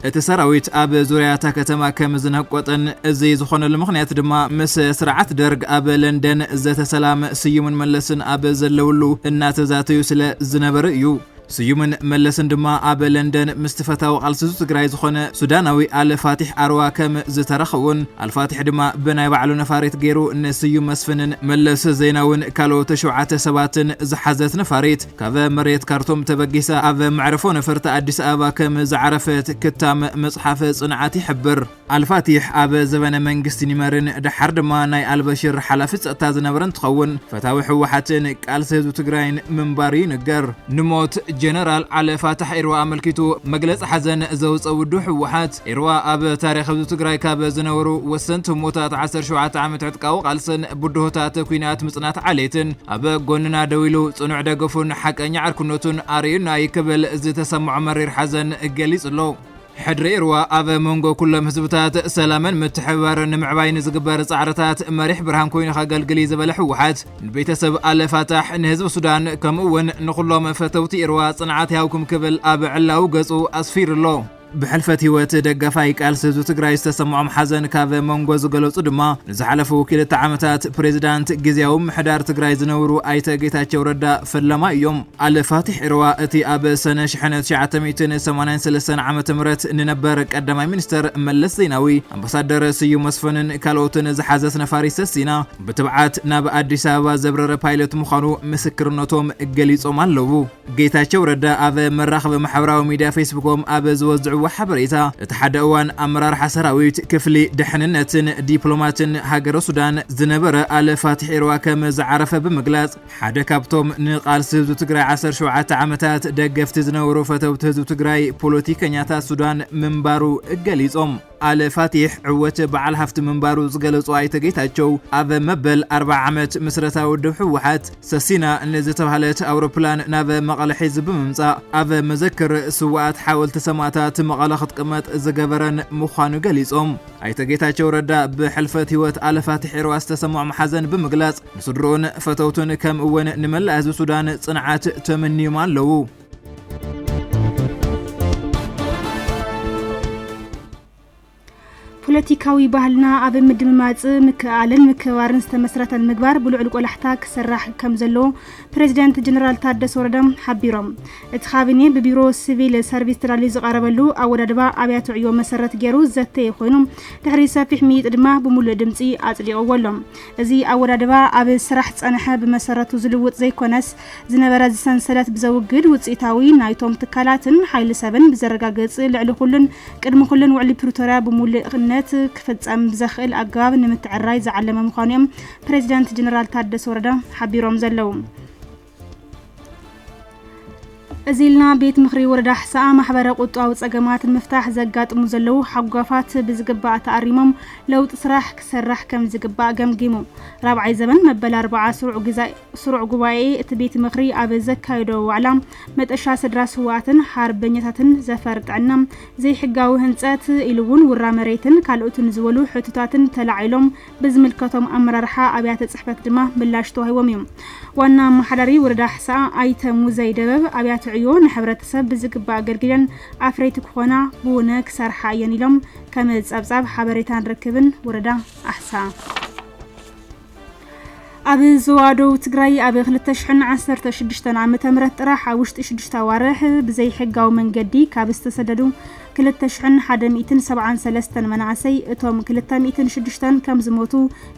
እቲ ሰራዊት ኣብ ዙርያ እታ ከተማ ከም ዝነቆጠን እዚ ዝኾነሉ ምኽንያት ድማ ምስ ስርዓት ደርግ ኣብ ለንደን ዘተ ሰላም ስዩምን መለስን ኣብ ዘለውሉ እናተዛተዩ ስለ ዝነበረ እዩ። ስዩምን መለስን ድማ ኣብ ለንደን ምስቲ ፈታዊ ቃልሲ ህዝቢ ትግራይ ዝኾነ ሱዳናዊ ኣል ፋቲሕ ኣርዋ ከም ዝተራኸቡን ኣልፋቲሕ ድማ ብናይ ባዕሉ ነፋሪት ገይሩ ንስዩም መስፍንን መለስ ዜናውን ካልኦት ሸውዓተ ሰባትን ዝሓዘት ነፋሪት ካብ መሬት ካርቱም ተበጊሳ ኣብ መዕርፎ ነፈርቲ ኣዲስ ኣበባ ከም ዝዓረፈት ክታም መፅሓፍ ፅንዓት ይሕብር። ኣልፋቲሕ ኣብ ዘበነ መንግስቲ ኒመርን ደሓር ድማ ናይ ኣልበሽር ሓላፊ ፀጥታ ዝነበረ እንትኸውን ፈታዊ ህወሓትን ቃልሲ ህዝቢ ትግራይን ምንባሩ ይንገር። ንሞት ጀነራል ዓለ ፋታሕ ኢርዋ ኣመልኪቱ መግለፂ ሓዘን ዘውፀ ውዱ ህወሓት ኢርዋ ኣብ ታሪክ ህዝቢ ትግራይ ካብ ዝነበሩ ወሰንቲ ህሞታት ዓሰርተ ሸውዓተ ዓመት ዕጥቃዊ ቃልስን ብድሆታት ኩናት ምፅናት ዓሌትን ኣብ ጎንና ደው ኢሉ ፅኑዕ ደገፉን ሓቀኛ ዓርክነቱን ኣርእዩና እዩ ክብል ዝተሰምዖ መሪር ሓዘን ገሊፁ ኣሎ። ሕድሪ ኢርዋ ኣብ መንጎ ኩሎም ህዝብታት ሰላምን ምትሕብባርን ንምዕባይ ንዝግበር ፃዕርታት መሪሕ ብርሃን ኮይኑ ከገልግል እዩ ዝበለ ህወሓት ንቤተሰብ ኣለ ፋታሕ ንህዝቢ ሱዳን ከምኡ እውን ንኩሎም ፈተውቲ ኢርዋ ፅንዓት ይሃብኩም ክብል ኣብ ዕላዊ ገፁ ኣስፊሩ ኣሎ። ብሕልፈት ህይወት ደጋፋይ ቃልሲ ህዝቢ ትግራይ ዝተሰምዖም ሓዘን ካብ መንጎ ዝገለፁ ድማ ንዝሓለፉ ክልተ ዓመታት ፕሬዚዳንት ግዜያዊ ምሕዳር ትግራይ ዝነበሩ ኣይተ ጌታቸው ረዳ ፈለማ እዮም። ኣለ ፋቲሕ ኢርዋ እቲ ኣብ ሰነ ሽሕነ ትሽዓተ ሚእትን ሰማንያን ሰለስተን ዓመተ ምህረት ንነበር ቀዳማይ ሚኒስተር መለስ ዜናዊ ኣምባሳደር ስዩም መስፍንን ካልኦትን ዝሓዘት ነፋሪት ሰሲና ብትብዓት ናብ ኣዲስ ኣበባ ዘብረረ ፓይለት ምዃኑ ምስክርነቶም ገሊጾም ኣለዉ። ጌታቸው ረዳ ኣብ መራኸቢ ማሕበራዊ ሚድያ ፌስቡኮም ኣብ ዝወዝዕዎ ሓበሬታ እቲ ሓደ እዋን ኣመራርሓ ሰራዊት ክፍሊ ድሕንነትን ዲፕሎማትን ሃገረ ሱዳን ዝነበረ ኣለ ፋቲሕ ኢርዋ ከም ዝዓረፈ ብምግላጽ ሓደ ካብቶም ንቃልሲ ህዝቢ ትግራይ ዓሰርተ ሸውዓተ ዓመታት ደገፍቲ ዝነበሩ ፈተውቲ ህዝቢ ትግራይ ፖለቲከኛታት ሱዳን ምንባሩ ገሊጾም። ኣለ ፋቲሕ ዕወት በዓል ሃፍቲ ምንባሩ ዝገለጹ ኣይተ ጌታቸው ኣብ መበል ኣርብዓ ዓመት ምስረታ ውድብ ህወሓት ሰሲና ንዝተባህለት ኣውሮፕላን ናብ መቐለ ሒዙ ብምምጻእ ኣብ መዘክር ስዋኣት ሓወልቲ ሰማእታት መቐለ ክትቅመጥ ዝገበረን ምዃኑ ገሊጾም። ኣይተ ጌታቸው ረዳ ብሕልፈት ህይወት ኣለ ፋቲሕ ኢርዋ ዝተሰምዖም ሓዘን ብምግላጽ ንስድርኡን ፈተውቱን ከምኡ እውን ንመላእ ህዝቢ ሱዳን ጽንዓት ተመንዮም ኣለዉ። ፖለቲካዊ ባህልና ኣብ ምድምማፅ፣ ምክእኣልን ምክብባርን ዝተመስረተ ንምግባር ብልዑል ቆላሕታ ክሰራሕ ከም ዘለዎ ፕሬዚደንት ጀነራል ታደሰ ወረደ ሓቢሮም። እቲ ካቢኔ ብቢሮ ሲቪል ሰርቪስ ተዳልዩ ዝቐረበሉ ኣወዳድባ ኣብያተ ዕዮ መሰረት ገይሩ ዘተየ ኮይኑ፣ ድሕሪ ሰፊሕ ምይይጥ ድማ ብሙሉእ ድምፂ ኣፅዲቕዎ ኣሎ። እዚ ኣወዳድባ ኣብ ስራሕ ዝፀንሐ ብመሰረቱ ዝልውጥ ዘይኮነስ፣ ዝነበረ እዚ ሰንሰለት ብዘውግድ ውፅኢታዊ ናይቶም ትካላትን ሓይሊ ሰብን ብዘረጋግፅ፣ ልዕሊ ኩሉን ቅድሚ ኩሉን ውዕሊ ፕሪቶርያ ብሙሉእነት ክፍፀም ብዘኽእል ኣገባብ ንምትዕርራይ ዝዓለመ ምዃኑ እዮም ፕሬዚዳንት ጀነራል ታደሰ ወረደ ሓቢሮም ዘለዉ። እዚ ኢልና ቤት ምኽሪ ወረዳ ሕሳኣ ማሕበረ ቁጠባዊ ጸገማት ንምፍታሕ ዘጋጥሙ ዘለዉ ሓጓፋት ብዝግባእ ተኣሪሞም ለውጢ ስራሕ ክሰራሕ ከም ዝግባእ ገምጊሙ። ራብዓይ ዘበን መበል ኣርብዓ ስሩዕ ግዛ-፣ ስሩዕ ጉባኤ እቲ ቤት ምኽሪ ኣብ ዘካየዶ ዋዕላ መጠሻ ስድራ ስውኣትን ሓርበኛታትን ዘፈር ጥዕና፣ ዘይሕጋዊ ህንጸት ኢሉ እውን ውራ መሬትን ካልኦትን ዝበሉ ሕቶታትን ተላዒሎም ብዝምልከቶም ኣመራርሓ ኣብያተ ጽሕፈት ድማ ምላሽ ተዋሂቦም እዩ። ዋና ኣመሓዳሪ ወረዳ ሕሳኣ ኣይተ ሙዘይ ደበብ ኣብያተ ዕዮ ንሕብረተሰብ ብዝግባእ ኣገልጊለን ኣፍረይቲ ክኾና ብውነ ክሰርሓ እየን ኢሎም ከም ጸብጻብ ሓበሬታን ርክብን ወረዳ ኣሕሳኣ። ኣብ ዞባ ደቡብ ትግራይ ኣብ ክልተ ሽሕን ዓሰርተ ሽዱሽተን ዓመተ ምህረት ጥራሕ ኣብ ውሽጢ ሽዱሽተ ኣዋርሕ ብዘይሕጋዊ መንገዲ ካብ ዝተሰደዱ ክልተ ሽሕን ሓደ ሚእትን ሰብዓን ሰለስተን መናእሰይ እቶም ክልተ ሚእትን ሽዱሽተን ከም ዝሞቱ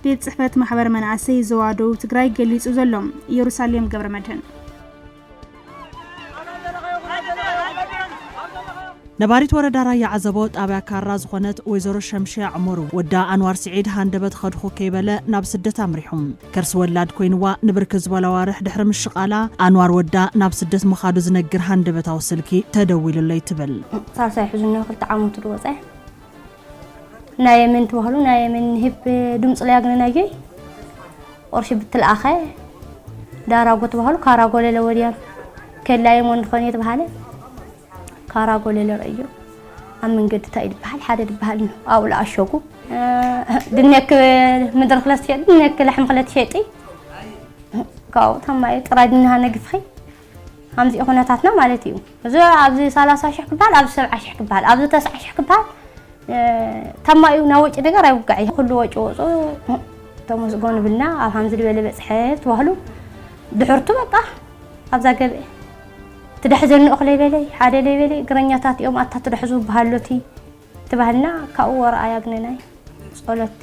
ቤት ጽሕፈት ማሕበር መናእሰይ ዞባ ደቡብ ትግራይ ገሊጹ ዘሎ። ኢየሩሳሌም ገብረመድህን። ነባሪት ወረዳ ራያ ዓዘቦ ጣብያ ካራ ዝኾነት ወይዘሮ ሸምሽያ ዕመሩ፣ ወዳ ኣንዋር ስዒድ ሃንደበት ኸድኹ ከይበለ ናብ ስደት ኣምሪሑ። ከርሲ ወላድ ኮይንዋ ንብርክት ዝበላ ኣዋርሕ ድሕሪ ምሽቓላ፣ ኣንዋር ወዳ ናብ ስደት ምኻዱ ዝነግር ሃንደበታዊ ስልኪ ተደዊሉለይ ትብል። ሳልሳይ ሕዚ እኒኦ ክልተ ዓመቱ ዝወፀ። ናይ የመን ትባህሉ፣ ናይ የመን ህብ ድምፅ ላይ ኣግነናየይ። ቁርሺ ብትልኣኸ ዳራጎ ትባህሉ፣ ካራጎ ለለ ወዲያን ከላየሞ እንድኾን እየ ትባሃለ። ካራጎ ለለ ረእዮ ኣብ መንገዲ እንታይ እዩ ዝበሃል? ሓደ ዝበሃል ነው። ኣብኡ ለኣሸጉ። እ፣ ድንክ ምድሪ ክለት ትሸጥ፣ ድንክ ላሕሚ ክለት ትሸጢ። ካብኡ ተማይ ጥራይ ድንሃ ነግፍኺ። ከምዚ ኩነታትና ማለት እዩ። እዚ ኣብዚ ሰላሳ ሽሕ ክበሃል፣ ኣብዚ ሰብዓ ሽሕ ክበሃል፣ ኣብዚ ተስዓ ሽሕ ክበሃል፣ እ፣ ተማኡ ናብ ወጪ ነገር ኣይውጋዕ እዩ። ኩሉ ወጪ ወፁ ተመስገኑ ብልና ኣብ ከምዚ ዝበለ በፅሐ ትባህሉ። ድሕርቱ በቃ ኣብዛ ገብአ ትደሕዘኒ እኽለይ በለይ፣ ሓደ ለይ በለይ፣ እግረኛታት እዮም ኣታ ትደሕዙ በሃሎቲ ትባህልና ካብኡ ወረኣ ያግነናይ። ጸሎት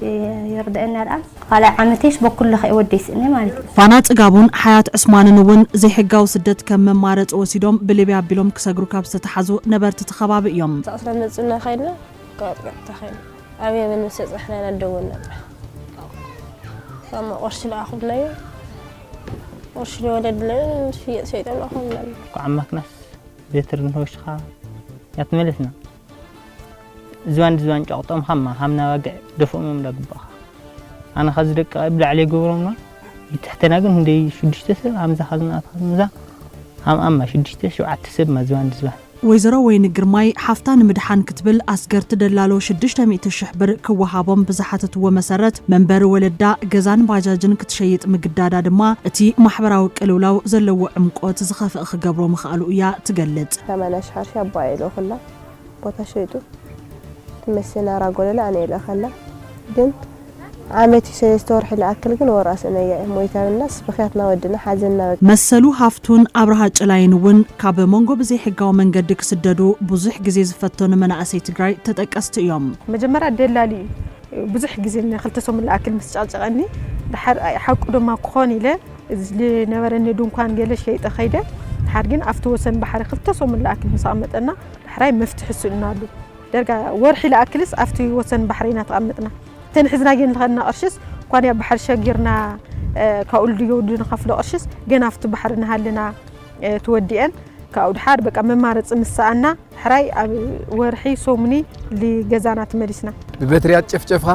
ይርድአና ደኣ። ካልኣይ ዓመተይስ በኩሉ ለኸ ወደይ ስእነ ማለት እዩ። ፋና ጽጋቡን ሓያት ዕስማንን እውን ዘይሕጋዊ ስደት ከም መማረጺ ወሲዶም ብሊብያ ኣቢሎም ክሰግሩ ካብ ዝተታሕዙ ነበርቲ እቲ ከባቢ እዮም። ኣስራ መጽና ኸይድና ካብ ቀጥታ ኸይድና ኣብ የመን ምስ በጻሕና ኢና ደወልና። ካብ ቅርሺ ለኣኹልናዮ። ቅርሺ ለወለድለ ሽየጥ ሸይጦም ለኣኹልና። ኳዕ ማክናስ ቤትር ንወሽኻ ያትመለስና። ዝባን ዝባን ጨቕጦም ሃማ፣ ሃምና ባግዕ ደፍኦም እዮም ዳግባኻ። ኣነ ኸዚ ደቂ ብላዕሊ ይገብሮምና። ይትሕተና ግን እንደይ ሽዱሽተ ሰብ ሃምዛ ኸዝና ሃምዛ ሃም ኣማ ሽዱሽተ ሸውዓተ ሰብ ማ ዝባን ዝባን። ወይዘሮ ወይኒ ግርማይ ሓፍታ ንምድሓን ክትብል ኣስገርቲ ደላሎ ሽዱሽተ ሚእቲ ሽሕ ብር ክወሃቦም ብዝሓተትዎ መሰረት መንበሪ ወለዳ ገዛን ባጃጅን ክትሸይጥ ምግዳዳ ድማ እቲ ማሕበራዊ ቅልውላው ዘለዎ ዕምቆት ዝኸፍእ ክገብሮ ምኽኣሉ እያ ትገልጽ። ሰማንያ ሽሕ ኣርሺ ኣቦኣ የልእኹላ። ቦታ ሸይጡ ትመስል ኣራጎለላ ኣነ የልእኸላ። ግን ዓመት እዩ ሰለስተ ወርሒ ልኣክል ግን ወርኣ ስእነያ እየ ሞይታ ብልናስ ብኽያትና ወድና ሓዘንና በቃ። መሰሉ ሃፍቱን ኣብርሃ ጭላይን እውን ካብ መንጎ ብዘይሕጋዊ መንገዲ ክስደዱ ብዙሕ ግዜ ዝፈተኑ መናእሰይ ትግራይ ተጠቀስቲ እዮም። መጀመርያ ደላሊ እዩ ብዙሕ ግዜ ንክልተ ሰሙን ልኣክል ምስ ጨቕጨቐኒ፣ ድሓር ሓቁ ድማ ክኾን ኢለ እዚ ዝነበረኒ ድንኳን ገለ ሸይጠ ኸይደ። ድሓር ግን ኣብቲ ወሰን ባሕሪ ክልተ ሰሙን ልኣክል ምስ ኣቐመጠና፣ ዳሕራይ መፍትሒ ስእንናሉ። ደርጋ ወርሒ ልኣክልስ ኣብቲ ወሰን ባሕሪ ኢና ተቐምጥና። እተን ሒዝና ግን ልኸድና ቅርሽስ፣ እንኳን ኣብ ባሕሪ ሸጊርና፣ እ፣ ካብኡ ልድዮ ንኸፍሎ ቅርሽስ፣ ግን ኣብቲ ባሕሪ ንሃልና፣ እ፣ ትወዲአን። ካብኡ ድሓር በቃ መማረፂ ምስ ሰኣና፣ ሕራይ ኣብ ወርሒ ሶሙኒ ልገዛና ትመሊስና። ብበትሪ እያ ትጨፍጨፍኻ፣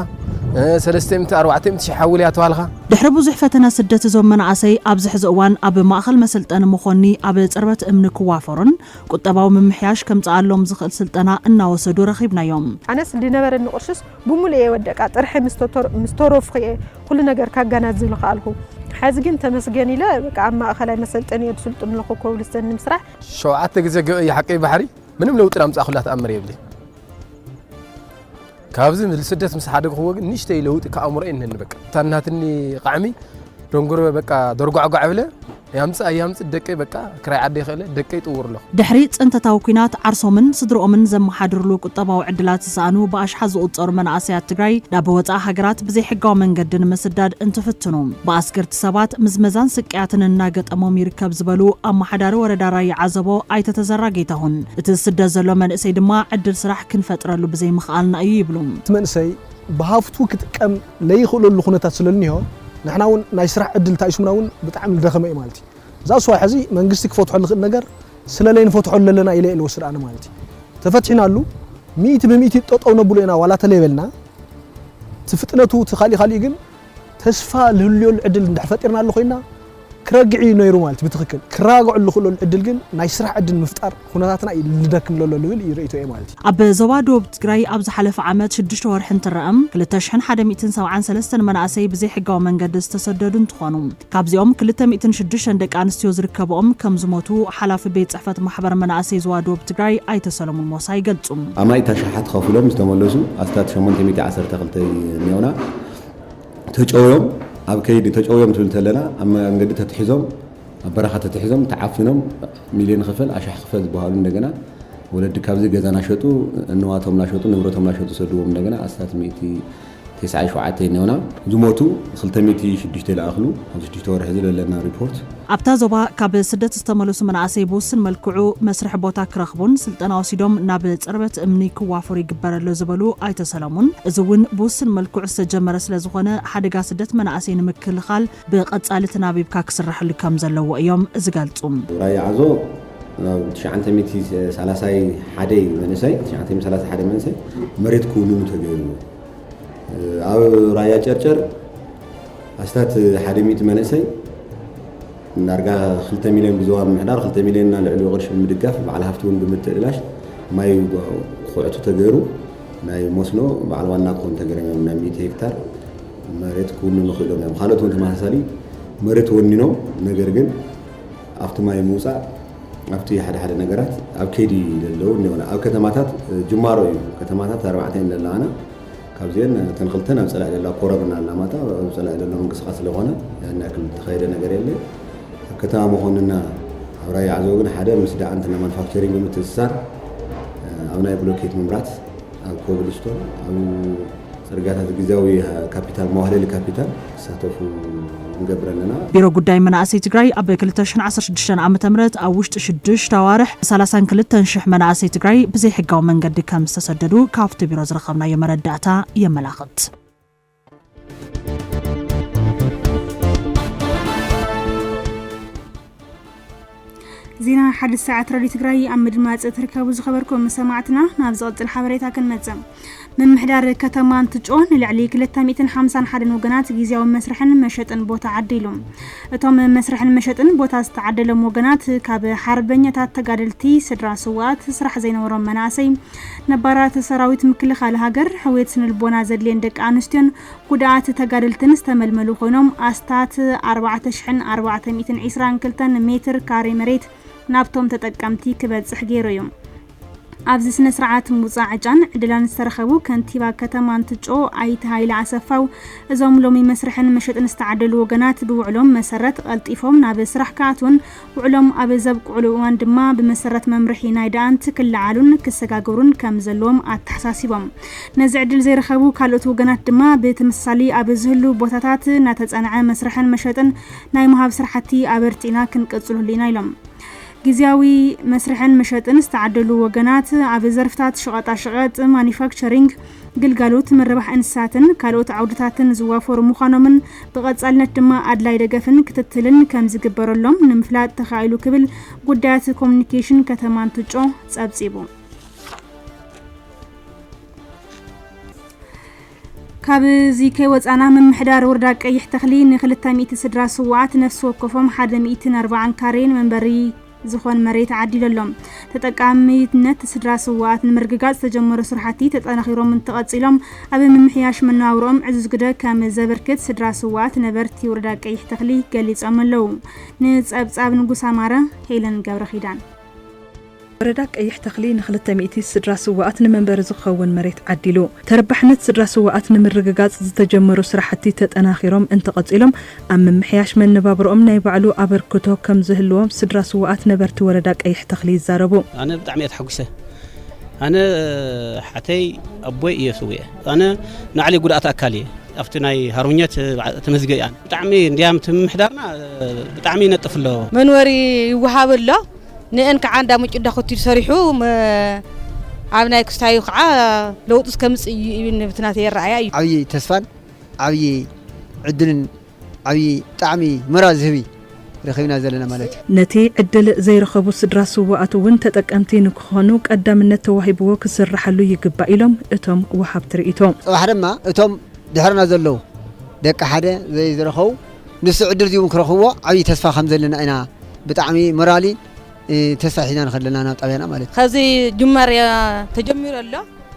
እ፣ ሰለስተ ሚእቲ ኣርባዕተ ሚእቲ ሺሕ ሓዊ እያ ተባልኻ። ድሕሪ ብዙሕ ፈተነ ስደት እዞም መናእሰይ ኣብዚ ሕዚ እዋን ኣብ ማእኸል መሰልጠኒ መኾኒ ኣብ ፅርበት እምኒ ክዋፈሩን ቁጠባዊ ምምሕያሽ ከምፅኣሎም ዝኽእል ስልጠና እናወሰዱ ረኺብናዮም። ኣነስ ዝነበረኒ ቅርሽስ ብምሉእ እየ ወደቃ፣ ጥርሒ ምስ ተተር-፣ ምስ ተረፍኩ እየ ኩሉ ነገር ካገናዝብ ዝኸኣልኩ። ሕዚ ግን ተመስገን ኢለ በቃ ኣብ ማእኸላይ መሰልጠኒ እየ ዝስልጥን ኣለኹ፣ ኮብልስተን ንምስራሕ። ሸውዓተ ግዜ ገበ እየ ሓቀይ ባሕሪ፣ ምንም ለውጢ ኣምፃእኹላ ተኣምር የብለይ። ካብዚ ስደት ምስ ሓደግኽዎ ግን ንእሽተይ ለውጢ ከኣእምሮ እየ እነኒ። በቃ እታ ናትኒ ቃዕሚ ደንጉርበ በቃ ደርጓዕጓዕ ብለ ያምጽእ ኣያምጽእ ደቀይ በቃ ክራይ ዓደ ይኽእለ ደቀይ ጥውር ኣለኹ። ድሕሪ ጽንተታዊ ኲናት ዓርሶምን ስድርኦምን ዘመሓድርሉ ቁጠባዊ ዕድላት ዝሰኣኑ ብኣሽሓት ዝቑጸሩ መናእሰያት ትግራይ ናብ ወጻኢ ሃገራት ብዘይሕጋዊ መንገዲ ንምስዳድ እንትፍትኑ፣ ብኣስገርቲ ሰባት ምዝመዛን ስቅያትን እናገጠሞም ይርከብ ዝበሉ ኣመሓዳሪ ወረዳ ራያ ዓዘቦ ኣይተ ተዘራ ጌታሁን፣ እቲ ዝስደድ ዘሎ መንእሰይ ድማ ዕድል ስራሕ ክንፈጥረሉ ብዘይምኽኣልና እዩ ይብሉ። እቲ መንእሰይ ብሃፍቱ ክጥቀም ለይኽእለሉ ኩነታት ስለ እኒሆ፣ ንሕና እውን ናይ ስራሕ ዕድል ተኣይሱምና እውን ብጣዕሚ ልደኸመ እዩ ማለት እዩ። እዛ ስዋ ሕዚ መንግስቲ ክፈትሖ ልኽእል ነገር ስለ ለይንፈትሖ ለለና ኢለ እየ ልወስድ ኣነ ማለት እዩ። ተፈትሒናሉ፣ ሚእቲ ብሚእቲ ጠጠው ነብሎ ኢና ዋላ ተለይበልና፣ እቲ ፍጥነቱ እቲ ካሊእ ካሊእ ግን ተስፋ ልህልዮሉ ዕድል እንድሕር ፈጢርናሉ ኮይና ክረግዕ እዩ ነይሩ ማለት እዩ። ብትኽክል ክራግዑ ልኽእለሉ ዕድል ግን ናይ ስራሕ ዕድል ምፍጣር ኩነታትና እዩ ልደክም ለሎ ልብል እዩ ርእይቶ እየ ማለት እዩ። ኣብ ዞባ ደቡብ ትግራይ ኣብ ዝሓለፈ ዓመት ሽዱሽተ ወርሒ እንትረኣም ክልተ ሽሕን ሓደ ሚእትን ሰብዓን ሰለስተን መናእሰይ ብዘይሕጋዊ መንገዲ ዝተሰደዱ እንትኾኑ፣ ካብዚኦም ክልተ ሚእትን ሽዱሽተን ደቂ ኣንስትዮ ዝርከብኦም ከም ዝሞቱ ሓላፊ ቤት ጽሕፈት ማሕበር መናእሰይ ዞባ ደቡብ ትግራይ ኣይተ ሰለሙን ሞሳ ይገልጹ። ኣማኢት ኣሽሓት ከፊሎም ዝተመለሱ ኣስታት ሸሞንተ ሚእቲ ዓሰርተ ክልተ እኒኦና። ተጨውዮም ኣብ ከይዲ ተጨውዮም ትብል ተለና ኣብ መንገዲ ተትሒዞም ኣብ በረኻ ተትሒዞም ተዓፊኖም ሚልዮን ክፈል ኣሻሕ ክፈል ዝበሃሉ እንደገና ወለዲ ካብዚ ገዛ ናሸጡ ንዋቶም ናሸጡ ንብረቶም ናሸጡ ሰድዎም እንደገና ኣስታት ሚእቲ ተስዓን ሸውዓተን እኒኦና። ዝሞቱ ክልተ ሚእቲ ሽዱሽተ ይለኣኽሉ ኣብ ሽዱሽተ ወርሒ እዚ ለለና ሪፖርት። ኣብታ ዞባ ካብ ስደት ዝተመለሱ መናእሰይ ብውስን መልክዑ መስርሒ ቦታ ክረኽቡን ስልጠና ወሲዶም ናብ ጽርበት እምኒ ክዋፈሩ ይግበር ኣሎ ዝበሉ ኣይተ ሰለሙን፣ እዚ እውን ብውስን መልክዑ ዝተጀመረ ስለ ዝኾነ ሓደጋ ስደት መናእሰይ ንምክልኻል ብቐጻሊ ተናቢብካ ክስራሕሉ ከም ዘለዎ እዮም ዝገልጹ። ራያ ዓዞ ናብ ትሽዓተ ሚእቲ ሰላሳ ሓደ መንእሰይ፣ ትሽዓተ ሚእቲ ሰላሳ ሓደ መንእሰይ መሬት ክውንኑ ተገይሩ። ኣብ ራያ ጨርጨር ኣስታት ሓደ ሚእቲ መንእሰይ ዳርጋ ክልተ ሚልዮን ብዞባ ምምሕዳር ክልተ ሚልዮን እና ልዕሊኡ ቅርሺ ብምድጋፍ በዓል ሃፍቲ እውን ብምትእልላሽ ማይ ኩዕቱ ተገይሩ ናይ መስኖ በዓል ዋና ክኾኑ ተገይሮም እዮም። ናይ ሚእቲ ሄክታር መሬት ክውንኑ ክኢሎም እዮም። ካልኦት እውን ተመሳሳሊ መሬት ወኒኖም፣ ነገር ግን ኣብቲ ማይ ምውፃእ ኣብቲ ሓደ ሓደ ነገራት ኣብ ከይዲ ዘለዉ እኒሆና። ኣብ ከተማታት ጅማሮ እዩ። ከተማታት ኣርባዕተ እየን ዘለዋና። ካብዚአን እተን ክልተ ናብ ፀላኢ ዘለዋ ኮረምና ኣላማጣ ኣብ ፀላኢ ዘሎ ምንቅስቃስ ስለኾነ ያን ያክል ዝተኸየደ ነገር የለ። ኣብ ከተማ መኾንና ኣብ ራያ ዓዘቦ ግን ሓደ ምስ ዳኣንትና ማኑፋክቸሪንግ ብምትእስሳር ኣብ ናይ ብሎኬት ምምራት ኣብ ኮብልስቶን ኣብ ፅርጋታት ግዜያዊ ካፒታል መዋህለሊ ካፒታል ክሳተፉ ንገብር ኣለና። ቢሮ ጉዳይ መናእሰይ ትግራይ ኣብ ክልተ ሽሕን ዓሰርተ ሽዱሽተን ዓመተ ምህረት ኣብ ውሽጢ ሽዱሽተ ኣዋርሕ ሰላሳን ክልተን ሽሕ መናእሰይ ትግራይ ብዘይሕጋዊ መንገዲ ከም ዝተሰደዱ ካብቲ ቢሮ ዝረኸብናዮ መረዳእታ የመላኽት። ዜና ሓደ ሰዓት ራድዮ ትግራይ ኣብ ምድማፅ ትርከቡ ዝኸበርኩም ሰማዕትና፣ ናብ ዝቕፅል ሓበሬታ ክንመፅእ። ምምሕዳር ከተማ እንትጮ ንልዕሊ ክልተ ሚእትን ሓምሳን ሓደን ወገናት ግዜያዊ መስርሕን መሸጥን ቦታ ዓዲሉ። እቶም መስርሕን መሸጥን ቦታ ዝተዓደሎም ወገናት ካብ ሓርበኛታት ተጋደልቲ፣ ስድራ ስውኣት፣ ስራሕ ዘይነበሮም መናእሰይ፣ ነባራት ሰራዊት ምክልኻል ሃገር፣ ሕውየት ስነልቦና ዘድልየን ደቂ ኣንስትዮን ጉድኣት ተጋደልትን ዝተመልመሉ ኮይኖም ኣስታት ኣርባዕተ ሽሕን ኣርባዕተ ሚእትን ዕስራን ክልተን ሜትር ካሬ መሬት ናብቶም ተጠቀምቲ ክበፅሕ ገይሩ እዩ። ኣብዚ ስነ ስርዓት ምውፃእ ዕጫን ዕድላን ዝተረኸቡ ከንቲባ ከተማ እንትጮ ኣይተ ሃይለ ኣሰፋው፣ እዞም ሎሚ መስርሕን መሸጥን ዝተዓደሉ ወገናት ብውዕሎም መሰረት ቀልጢፎም ናብ ስራሕ ክኣትውን ውዕሎም ኣብ ዘብቅዕሉ እዋን ድማ ብመሰረት መምርሒ ናይ ዳኣንት ክለዓሉን ክሰጋገሩን ከም ዘለዎም ኣተሓሳሲቦም። ነዚ ዕድል ዘይረኸቡ ካልኦት ወገናት ድማ ብተመሳሳሊ ኣብ ዝህሉ ቦታታት እናተፀንዐ መስርሕን መሸጥን ናይ ምሃብ ስራሕቲ ኣበርቲዕና ክንቅፅሉሉ ኢና ኢሎም። ግዜያዊ መስርሕን መሸጥን ዝተዓደሉ ወገናት ኣብ ዘርፍታት ሸቐጣሸቐጥ፣ ማኒፋክቸሪንግ፣ ግልጋሎት ምርባሕ እንስሳትን ካልኦት ዓውድታትን ዝዋፈሩ ምዃኖምን ብቐጻልነት ድማ ኣድላይ ደገፍን ክትትልን ከም ዝግበረሎም ንምፍላጥ ተኻኢሉ ክብል ጉዳያት ኮሙኒኬሽን ከተማ እንትጮ ጸብጺቡ። ካብዚ ከይወጻና ምምሕዳር ወረዳ ቀይሕ ተኽሊ ንክልተ ሚእቲ ስድራ ስውኣት ነፍሲ ወከፎም ሓደ ሚእትን ኣርባዓን ካሬን መንበሪ ዝኾን መሬት ዓዲሉ ኣሎ። ተጠቃሚነት ስድራ ስውኣት ንምርግጋጽ ዝተጀመሩ ስራሕቲ ተጠናኺሮም እንተቐጺሎም ኣብ ምምሕያሽ መነባብሮኦም ዕዙዝ ግደ ከም ዘበርክት ስድራ ስውኣት ነበርቲ ወረዳ ቀይሕ ተኽሊ ገሊጾም ኣለዉ። ንጸብጻብ ንጉስ ኣማረ፣ ሄለን ገብረ ኪዳን። ወረዳ ቀይሕ ተኽሊ ንክልተ ሚእቲ ስድራ ስዋኣት ንመንበሪ ዝኸውን መሬት ዓዲሉ። ተረባሕነት ስድራ ስዋኣት ንምርግጋጽ ዝተጀመሩ ስራሕቲ ተጠናኺሮም እንተቐጺሎም፣ ኣብ ምምሕያሽ መነባብሮኦም ናይ ባዕሉ ኣበርክቶ ከም ዝህልዎም ስድራ ስዋኣት ነበርቲ ወረዳ ቀይሕ ተኽሊ ይዛረቡ። ኣነ ብጣዕሚ እየ ተሓጒሰ። ኣነ ሓተይ ኣቦይ እየ ስውኤ። ኣነ ናዕሊ ጉድኣት ኣካል እየ። ኣብቲ ናይ ሃርበኛት ተመዝገ እያን። ብጣዕሚ እንዲያም እቲ ምምሕዳርና ብጣዕሚ ይነጥፍ ኣሎ። መንበሪ ይወሃብ ኣሎ። ንእን ከዓ እንዳ ምጭ እንዳ ኮቲሉ ሰሪሑ፣ መ-፣ ኣብ ናይ ክስታዩ ከዓ ለውጢ እስከምፅእ እዩ፣ እዩ ንብትናተ የረኣያ እዩ። ዓብዪ ተስፋን ዓብዪ ዕድልን ዓብዪ ጣዕሚ ሞራል ዝህብ እዩ ረኺብና ዘለና ማለት እዩ። ነቲ ዕድል ዘይረኸቡ ስድራ ስውኣት እውን ተጠቀምቲ ንክኾኑ ቀዳምነት ተዋሂብዎ ክስርሓሉ ይግባእ ኢሎም እቶም ወሃብቲ ርእይቶ። ፅባሕ ድማ እቶም ድሕርና ዘለዉ ደቂ ሓደ ዘይ-፣ ዝረኸቡ ንሱ ዕድል እዚውን ክረኽብዎ ዓብዪ ተስፋ ከም ዘለና ኢና ብጣዕሚ ሞራሊ፣ እ፣ ተስፋ ሒዝና ንኸድ ዘለና ናብ ጣብያና ማለት እዩ። ከዚ ጅማር ተጀሚሩ ኣሎ።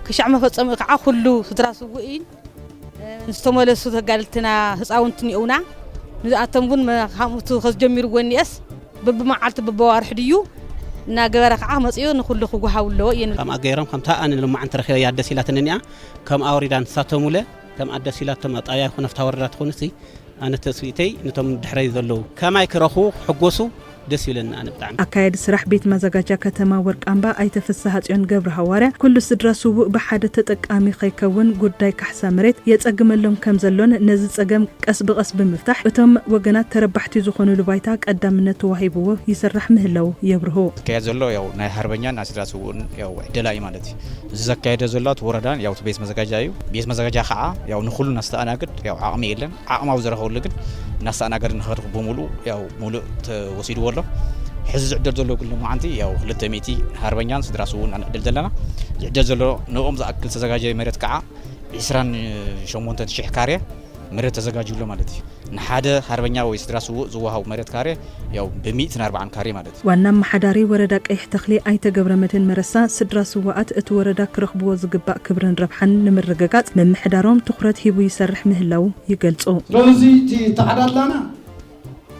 ክሻዕ መፈጸሚኡ ከዓ ኩሉ ስድራ ስውእ እዩ። ዝተመለሱ ተጋደልትና ህፃውንቲ እኒኦውና። ንዝኣቶም እውን መ-፣ ሃሙቱ ከዝጀሚርዎ እኒኤስ በብመዓልቲ በብዋርሕ ድዩ እናገበረ ከዓ መፅኡ ንኩሉ ክወሃቡ ኣለዎ እየ ንብል። ከምኣ ገይሮም ከምታ ኣነ ሎማዓንቲ ረኺበያ ደስ ኢላትኒ እኒኣ። ከምኣ ወሪዳ ንሳቶም ውለ ከምኣ ደስ ኢላቶም ኣብ ጣብያ ይኹን ኣብታ ወረዳ ትኹንሲ ኣነ ተስፊተይ ነቶም ድሕረይ ዘለዉ ከማይ ክረኽቡ ክሕጎሱ ደስ ይብለኒ ኣነ ብጣዕሚ። ኣካያዲ ስራሕ ቤት ማዘጋጃ ከተማ ወርቃምባ ኣይተ ፍስሃጽዮን ገብረ ሃዋርያ፣ ኩሉ ስድራ ስዉእ ብሓደ ተጠቃሚ ከይከውን ጉዳይ ካሕሳ መሬት የጸግመሎም ከም ዘሎን ነዚ ጸገም ቀስ ብቐስ ብምፍታሕ እቶም ወገናት ተረባሕቲ ዝኾኑሉ ባይታ ቀዳምነት ተዋሂብዎ ይስራሕ ምህላው የብርሁ። ዝካየድ ዘሎ ያው ናይ ሃርበኛን ናይ ስድራ ስዉእን ያው ዕደላ እዩ ማለት እዩ። እዚ ዘካየደ ዘሎ እቲ ወረዳን ያው እቲ ቤት መዘጋጃ እዩ። ቤት መዘጋጃ ከዓ ያው ንኩሉ እናስተኣናግድ ያው ዓቕሚ የለን። ዓቕሚ ኣብ ዝረኸበሉ ግን እናስተኣናገደ ንኸድኹ ብምሉእ ያው ሙሉእ ተወሲድዎ ኣሎ። ሕዚ ዝዕደል ዘሎ ግን ሎማዓንቲ ያው ክልተ ሚእቲ ሃርበኛን ስድራ ስዉእን ኢና ንዕድል ዘለና። ዝዕደል ዘሎ ንኦም ዝኣክል ዝተዘጋጀየ መሬት ከዓ ዒስራን ሸሞንተን ሽሕ ካሬ መሬት ተዘጋጅዩ ኣሎ ማለት እዩ። ንሓደ ሃርበኛ ወይ ስድራ ስዉእ ዝወሃቡ መሬት ካሬ ያው ብሚእትን ኣርባዓን ካሬ ማለት እዩ። ዋና ኣመሓዳሪ ወረዳ ቀይሕ ተኽሊ ኣይተ ገብረመድህን መረሳ፣ ስድራ ስዉኣት እቲ ወረዳ ክረኽብዎ ዝግባእ ክብርን ረብሓን ንምርግጋጽ ምምሕዳሮም ትኹረት ሂቡ ይሰርሕ ምህላዉ ይገልጹ። ስለዚ እቲ ተዓዳድላና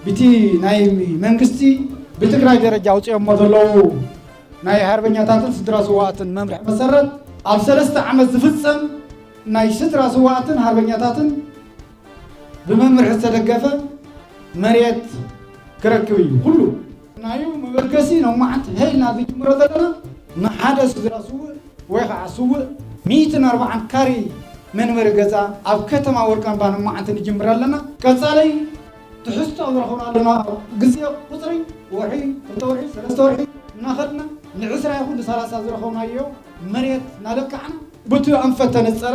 ብቲ ናይ መንግስቲ ብትግራይ ደረጃ ኣውፅኦሞ ዘለዉ ናይ ሃርበኛታትን ስድራ ስዉኣትን መምርሒ መሰረት ኣብ ሰለስተ ዓመት ዝፍጸም ናይ ስድራ ስዉኣትን ሃርበኛታትን ብመምርሒ ዝተደገፈ መሬት ክረክብ እዩ። ኩሉ ናዩ መበገሲ ሎማዓንቲ ሄልና ዝጅምሮ ዘለና ንሓደ ስድራ ስዉእ ወይ ከዓ ስዉእ ሚእትን ኣርባዓን ካሬ መንበሪ ገዛ ኣብ ከተማ ወርቃምባ ሎማዓንቲ ንጅምር ኣለና። ቀፃለይ ትሕዝቶ ዝረኸብና ኣለና። ግዜ ቁፅሪ ወርሒ፣ ክልተ ወርሒ፣ ሰለስተ ወርሒ እናኸድና ንዕስራ ይኹን ንሰላሳ ዝረኸብናዮ መሬት እናለካዕና ብቲ ኣንፈት ተነፀረ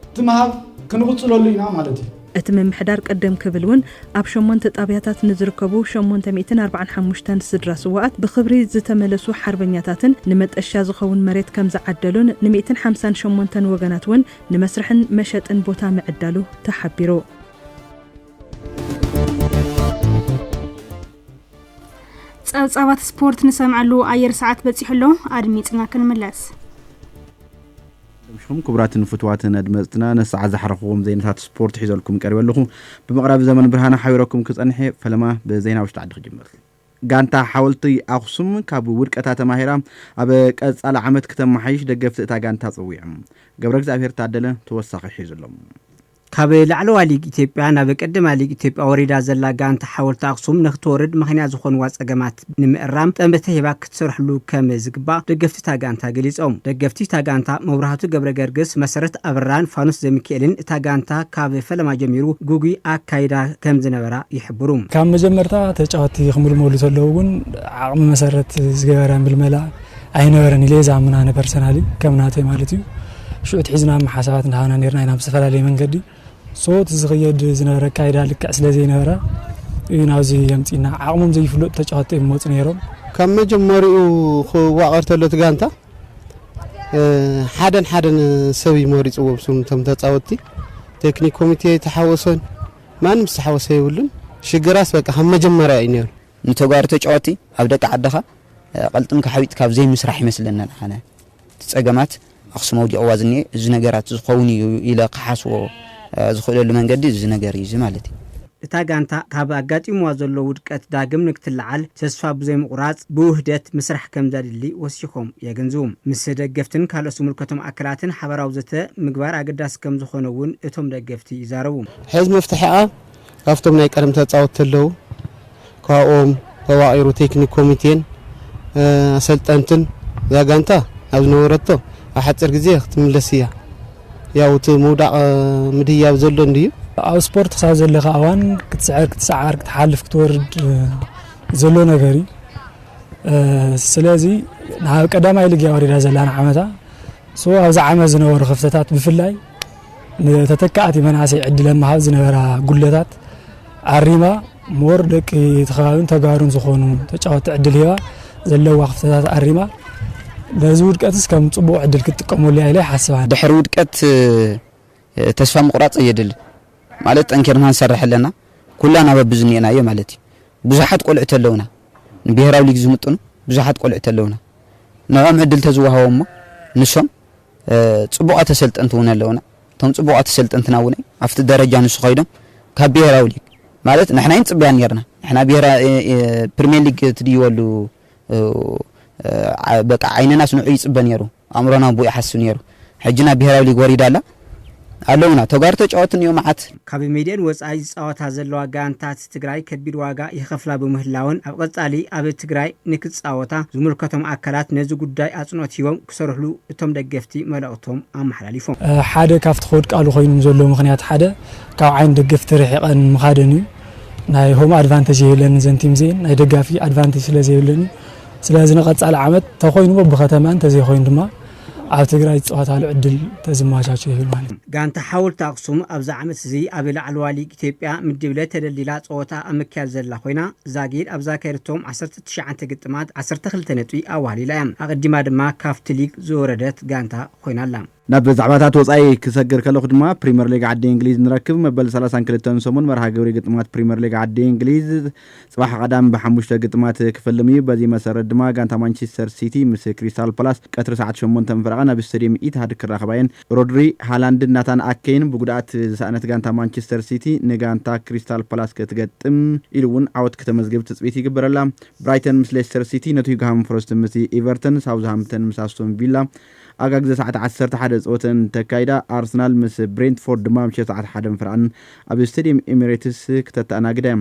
እቲ ምሃብ ክንቕፅለሉ ኢና ማለት እዩ። እቲ ምምሕዳር ቀደም ክብል እውን ኣብ ሸሞንተ ጣብያታት ንዝርከቡ ሸሞንተ ሚእትን ኣርባዓን ሓሙሽተን ስድራ ስውኣት ብኽብሪ ዝተመለሱ ሓርበኛታትን ንመጠሻ ዝኸውን መሬት ከም ዝዓደሉን ንሚእትን ሓምሳን ሸሞንተን ወገናት እውን ንመስርሕን መሸጥን ቦታ ምዕዳሉ ተሓቢሩ። ጸብጻባት ስፖርት ንሰምዐሉ ኣየር ሰዓት በጺሑ ኣሎ። ኣድሚጽና ክንምለስ። ደምሽኹም ክቡራትን ፍቱዋትን ኣድመጽትና፣ ነሰዓ ዝሓረኽዎም ዜናታት ስፖርት ሒዘልኩም ቀሪበ ኣለኹ። ብምቕራብ ዘመን ብርሃነ ሓቢረኩም ክጸንሕ እየ። ፈለማ ብዜና ውሽጢ ዓዲ ክጅምር። ጋንታ ሓወልቲ ኣኽሱም ካብ ውድቀታ ተማሂራ ኣብ ቀጻሊ ዓመት ክተመሓይሽ ደገፍቲ እታ ጋንታ ጸዊዖም። ገብረ እግዚኣብሔር ታደለ ተወሳኺ ሒዙ ኣሎ። ካብ ላዕለዋ ሊግ ኢትዮጵያ ናብ ቀዳማይ ሊግ ኢትዮጵያ ወሪዳ ዘላ ጋንታ ሓወልቲ ኣኽሱም ንክትወርድ ምኽንያት ዝኾንዋ ጸገማት ንምእራም ጠንበተ ሂባ ክትሰርሕሉ ከም ዝግባእ ደገፍቲ እታ ጋንታ ገሊጾም። ደገፍቲ እታ ጋንታ መብራህቱ ገብረ ገርግስ፣ መሰረት ኣብራን ፋኑስ ዘሚካኤልን እታ ጋንታ ካብ ፈለማ ጀሚሩ ግጉይ ኣካይዳ ከም ዝነበራ ይሕብሩ። ካብ መጀመርታ ተጫወትቲ ክምልመሉ ዘለዉ እውን ዓቕሚ መሰረት ዝገበረ ምልመላ ኣይነበረን ኢለ እየ ዝኣምን ኣነ ፐርሰናሊ ከም ናተይ ማለት እዩ። ሽዑ ትሒዝና ሓሳባት እንዳሃና ነርና ኢና ብዝፈላለየ መንገዲ። ሶ እቲ ዝኸየድ ዝነበረ ኣካይዳ ልክዕ ስለ ዘይነበረ እዩ ናብዚ የምፅና። ዓቕሞም ዘይፍለጡ ተጫወትቲ እዮም መፁ ነይሮም። ካብ መጀመሪኡ ክዋቐር ተሎ እቲ ጋንታ፣ እ፣ ሓደን ሓደን ሰብ እዩ መሪፅዎም። እሱም እቶም ተፃወትቲ ቴክኒክ ኮሚቴ ተሓወሰን ማንም ዝተሓወሰ የብሉን። ሽግራስ በቃ ካብ መጀመርያ እዩ ነይሩ። ንተጋሩ ተጫወቲ ኣብ ደቂ ዓድኻ፣ እ፣ ቀልጥምካ ሓዊጥካ ኣብ ዘይምስራሕ ይመስለና ንዓና። እቲ ጸገማት ኣኽሱም ኣውዲቕዋ ዝኒኤ እዚ ነገራት ዝኸውን እዩ ኢለ ክሓስቦ፣ እ፣ ዝኽእለሉ መንገዲ እዚ ነገር እዩ እዚ ማለት እዩ። እታ ጋንታ ካብ ኣጋጢምዋ ዘሎ ውድቀት ዳግም ንክትለዓል ተስፋ ብዘይምቑራጽ ብውህደት ምስራሕ ከም ዘድሊ ወሲኾም የገንዝቡ። ምስ ደገፍትን ካልኦት ዝምልከቶም ኣካላትን ሓበራዊ ዘተ ምግባር ኣገዳሲ ከም ዝኾነ እውን እቶም ደገፍቲ ይዛረቡ። ሕዚ መፍትሒኣ ካብቶም ናይ ቀደም ተጻወትቲ ኣለዉ፣ ካብኦም ተዋቒሩ ቴክኒክ ኮሚቴን ኣሰልጠንትን እዛ ጋንታ ናብ ዝነበረቶ ኣብ ሓፂር ግዜ ክትምለስ እያ። ያው እቲ ምውዳቕ ምድያብ ዘሎ እንድዩ። ኣብ ስፖርት ክሳብ ዘለኻ እዋን ክትስዕር ክትሰዓር ክትሓልፍ ክትወርድ ዘሎ ነገር እዩ። ስለዚ ናብ ቀዳማይ ሊግ እያ ወሪዳ ዘላ ንዓመታ። ሶ ኣብዚ ዓመት ዝነበሩ ክፍተታት ብፍላይ ንተተካእቲ መናእሰይ ዕድል ኣብ ምሃብ ዝነበራ ጉድለታት ኣሪማ ሞር ደቂ እቲ ከባብን ተጋሩን ዝኾኑ ተጫወቲ ዕድል ሂባ ዘለዋ ክፍተታት ኣሪማ ነዚ ውድቀትስ ከም ፅቡቕ ዕድል ክትጥቀመሉ እያ ኢለ ይሓስብ። ድሕሪ ውድቀት ተስፋ ምቑራፅ የድሊ። ማለት ጠንኪርና ንሰርሕ ኣለና። ኩላና በብዝኒኤና እየ ማለት እዩ። ብዙሓት ቆልዑት ኣለውና፣ ንብሄራዊ ሊግ ዝምጥኑ ብዙሓት ቆልዑት ኣለውና። ንዕኦም ዕድል ተዝወሃቦ እሞ ንሶም ፅቡቓት ተሰልጠንቲ እውን ኣለውና። እቶም ፅቡቓት ተሰልጠንትና እውን ኣብቲ ደረጃ ንሱ ከይዶም ካብ ብሄራዊ ሊግ ማለት ንሕና ይንፅበያ ነርና። ንሕና ብሄራ ፕሪሚየር ሊግ ትድይበሉ በቃ ዓይንናስ ንዑ ይፅበ ነይሩ፣ ኣእምሮና ብኡ ይሓስብ ነይሩ። ሕጂ ናብ ብሄራዊ ሊግ ወሪዳ ኣላ ኣለውና ተጋሩ ተጫወትን እዮም መዓት። ካብ ሜድየን ወፃኢ ዝፃወታ ዘለዋ ጋንታት ትግራይ ከቢድ ዋጋ ይኸፍላ ብምህላውን ኣብ ቀፃሊ ኣብ ትግራይ ንክፃወታ ዝምልከቶም ኣካላት ነዚ ጉዳይ ኣፅንኦት ሂቦም ክሰርሕሉ እቶም ደገፍቲ መልእኽቶም ኣመሓላሊፎም። ሓደ ካብቲ ከወድቃሉ ኮይኖም ዘሎ ምክንያት ሓደ ካብ ዓይኒ ደገፍቲ ርሒቐን ምኻደን እዩ። ናይ ሆም ኣድቫንቴጅ የብለንን ዘን ቲም ዜን ናይ ደጋፊ ኣድቫንቴጅ ስለ ዘይብለን እዩ። ስለዚ ንቐፃሊ ዓመት ተኮይኑ በብከተማ እንተዘይኮይኑ ድማ ኣብ ትግራይ ዝፀወታሉ ዕድል ተዝመቻቸው ይብል ማለት እዩ። ጋንታ ሓወልቲ ኣክሱም ኣብዚ ዓመት እዚ ኣብ ላዕለዋ ሊግ ኢትዮጵያ ምድብ ለ ተደልዲላ ፀወታ ኣብ ምክያድ ዘላ ኮይና ዛጊድ ኣብ ዘካየደቶም ዓሰርተ ትሽዓተ ግጥማት ዓሰርተ ክልተ ነጥቢ ኣዋህሊላ እያ። ኣቐዲማ ድማ ካብቲ ሊግ ዝወረደት ጋንታ ኮይና ኣላ። ናብ ዛዕባታት ወጻኢ ክሰግር ከለኹ ድማ ፕሪምየር ሊግ ዓዲ እንግሊዝ ንረክብ። መበል ሰላሳን ክልተን ሰሙን መርሃ ግብሪ ግጥማት ፕሪምየር ሊግ ዓዲ እንግሊዝ ጽባሕ ቀዳም ብሓሙሽተ ግጥማት ክፍልም እዩ። በዚ መሰረት ድማ ጋንታ ማንቸስተር ሲቲ ምስ ክሪስታል ፓላስ ቀትሪ ሰዓት ሸሞንተ ፈረቓ ናብ ስቴድየም ኢትሃድ ክራኸባ እየን። ሮድሪ፣ ሃላንድን ናታን ኣኬን ብጉድኣት ዝሰኣነት ጋንታ ማንቸስተር ሲቲ ንጋንታ ክሪስታል ፓላስ ክትገጥም ኢሉ እውን ዓወት ክተመዝግብ ትጽቢት ይግበረላ። ብራይተን ምስ ሌስተር ሲቲ፣ ኖቲንግሃም ፎረስት ምስ ኤቨርተን፣ ሳውዝሃምፕተን ምስ ኣስቶን ቪላ፣ ኣጋግዘ ሰዓት ዓሰርተ ሓደ ጸወተን እንተካይዳ፣ ኣርሰናል ምስ ብሬንትፎርድ ድማ ምሸት ሰዓት ሓደን ፍርቓን ኣብ ስቴድየም ኤሚሬትስ ክተተኣናግዳ እያ።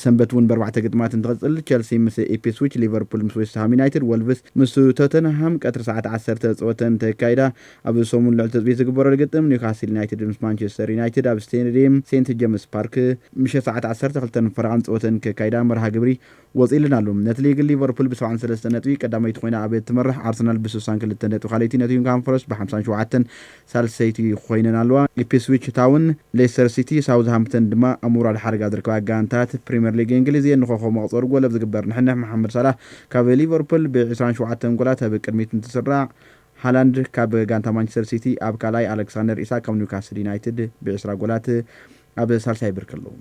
ሰንበት እውን ብኣርባዕተ ግጥማት እንትቕጽል፣ ቸልሲ ምስ ኢፕስዊች፣ ሊቨርፑል ምስ ዌስትሃም ዩናይትድ፣ ወልቭስ ምስ ቶተንሃም ቀትሪ ሰዓት ዓሰርተ ጸወተን እንተካይዳ፣ ኣብ ሰሙን ልዑል ትጽቢት ዝግበረሉ ግጥም ኒውካስል ዩናይትድ ምስ ማንቸስተር ዩናይትድ ኣብ ስቴድየም ሴንት ጀምስ ፓርክ ምሸት ሰዓት ዓሰርተ ክልተን ፈረቓን ጸወተን ከካይዳ መርሃ ግብሪ ወጺእልና ኣሎ። ነቲ ሊግ ሊቨርፑል ብ ሰብዓን ሰለስተን ነጥቢ ቀዳመይቲ ኮይና ኣብ እትመርሕ፣ ኣርሰናል ብ ስሳን ክልተን ነጥቢ ካልኣይቲ፣ ኖቲንግሃም ፎረስት ብ ሓምሳን ሸውዓተን ሳልሰይቲ ኮይነን ኣለዋ። ኢፕስዊች ታውን፣ ሌስተር ሲቲ፣ ሳውዝሃምፕተን ድማ ኣብ ምውራድ ሓደጋ ዝርከባ ጋንታት ፕሪምየር ሊግ እንግሊዝ እየን። ንኾኾብ መቕጸሪ ጎል ኣብ ዝግበር ንሕንሕ መሓመድ ሳላህ ካብ ሊቨርፑል ብ ዕስራን ሸውዓተን ጎላት ኣብ ቅድሚት እንትስራዕ፣ ሃላንድ ካብ ጋንታ ማንቸስተር ሲቲ ኣብ ካልኣይ፣ ኣሌክሳንደር ኢሳክ ካብ ኒውካስል ዩናይትድ ብ ዕስራ ጎላት ኣብ ሳልሳይ ብርኪ ኣለዉ።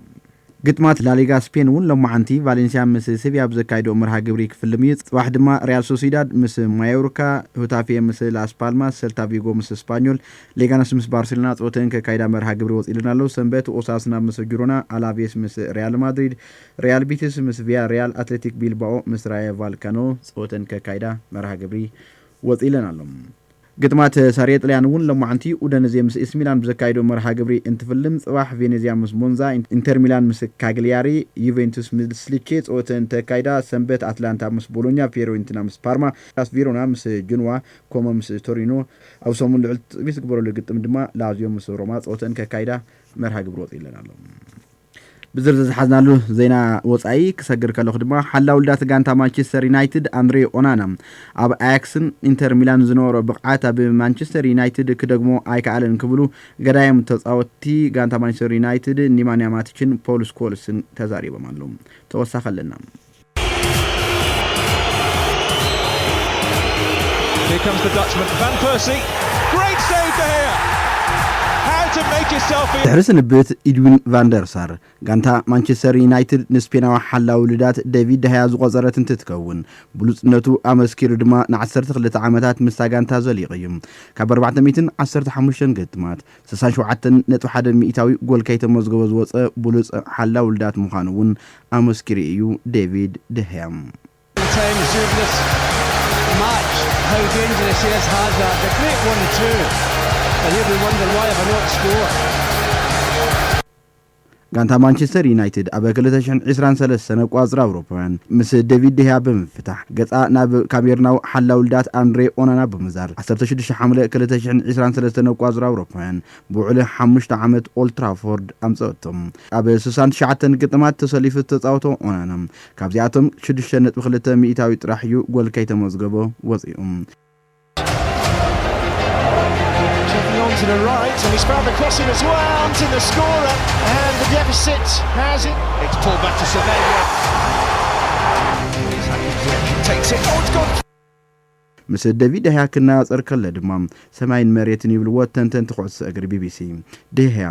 ግጥማት ላሊጋ ስፔን እውን ሎማዓንቲ ቫሌንሲያ ምስ ሴቪያ ኣብ ዘካይድኦ መርሃ ግብሪ ክፍልም እዩ። ጽባሕ ድማ ሪያል ሶሲዳድ ምስ ማዮርካ፣ ሁታፌ ምስ ላስ ፓልማስ፣ ሰልታ ቪጎ ምስ ስፓኞል፣ ሌጋነስ ምስ ባርሴሎና ጸወተን ከካይዳ መርሃ ግብሪ ወጺእለን ኣለዉ። ሰንበት ኦሳስና ምስ ጅሮና፣ ኣላቬስ ምስ ሪያል ማድሪድ፣ ሪያል ቢቲስ ምስ ቪያ ሪያል፣ ኣትሌቲክ ቢልባኦ ምስ ራዮ ቫልካኖ ጸወተን ከካይዳ መርሃ ግብሪ ወጺእለን ኣሎ። ግጥማት ሰሪየ ጥልያን እውን ሎማዓንቲ ኡደነዜ ምስ ኤሲ ሚላን ብዘካይዶ መርሃ ግብሪ እንትፍልም፣ ጽባሕ ቬኔዝያ ምስ ሞንዛ፣ ኢንተር ሚላን ምስ ካግሊያሪ፣ ዩቬንቱስ ምስ ሊቼ ጸወተ እንተካይዳ፣ ሰንበት ኣትላንታ ምስ ቦሎኛ፣ ፊዮሬንቲና ምስ ፓርማ፣ ላስ ቬሮና ምስ ጅንዋ፣ ኮሞ ምስ ቶሪኖ፣ ኣብ ሰሙን ልዑል ትጽቢት ዝግበረሉ ግጥም ድማ ላዚዮ ምስ ሮማ ጸወተን ከካይዳ መርሃ ግብሪ ወጺእለን ኣሎ። ብዝርዝር ዝሓዝናሉ ዜና ወጻኢ ክሰግር ከለኹ ድማ፣ ሓላው ልዳት ጋንታ ማንቸስተር ዩናይትድ ኣንድሬ ኦናና ኣብ ኣያክስን ኢንተር ሚላን ዝነበሮ ብቕዓት ኣብ ማንቸስተር ዩናይትድ ክደግሞ ኣይከኣለን ክብሉ ገዳይም ተጻወትቲ ጋንታ ማንቸስተር ዩናይትድ ኒማንያ ማቲችን ፖል ስኮልስን ተዛሪቦም ኣለዉ። ተወሳኺ ኣለና። Here comes the Dutchman, Van Persie. Great save, De Gea. How ድሕሪ ስንብት ኢድዊን ቫንደርሳር፣ ጋንታ ማንቸስተር ዩናይትድ ንስፔናዊ ሓላዊ ልዳት ዴቪድ ደሃያ ዝቆጸረት እንትትከውን፣ ብሉጽነቱ ኣመስኪሩ ድማ ን12 ዓመታት ምስታ ጋንታ ዘሊቑ እዩ። ካብ ኣርባዕተ ሚእትን ዓሰርተ ሓሙሽተን ግጥማት ስሳን ሸውዓተን ነጥቢ ሓደ ሚእታዊ ጎል ከይተመዝገበ ዝወጸ ብሉጽ ሓላዊ ልዳት ምዃኑ እውን ኣመስኪሩ እዩ ዴቪድ ደሃያ። Times during this match, how dangerous he is, Hazard. The great one-two, and you'll be wondering why have I not scored. ጋንታ ማንቸስተር ዩናይትድ ኣብ ክልተ ሽሕን ዕስራን ሰለስተን ኣቋጽራ ኣውሮፓውያን ምስ ዴቪድ ደህያ ብምፍታሕ ገጻ ናብ ካሜርናው ሓላው ልዳት ኣንድሬ ኦናና ብምዛር ዓሰርተ ሽዱሽተ ሓምለ ክልተ ሽሕን ዕስራን ሰለስተን ኣቋጽራ ኣውሮፓውያን ብውዕሊ ሓሙሽተ ዓመት ኦልትራፎርድ ኣምጸቶም። ኣብ ስሳን ትሽዓተን ግጥማት ተሰሊፉ ዝተጻወቶ ኦናና ካብዚኣቶም ሽዱሽተ ነጥቢ ክልተ ሚእታዊ ጥራሕ እዩ ጎል ከይተመዝገቦ ወጺኡ። Checking on to the right, and he's found the crossing as well. To the scorer, and the deficit has it. It's pulled back to Semedo. Takes it. Oh, it's gone. ምስ ዴቪድ ደህያ ክነጻጸር ከሎ ድማ ሰማይን መሬትን ይብልዎ ተንተንቲ ኩዕሶ እግሪ ቢቢሲ። ደህያ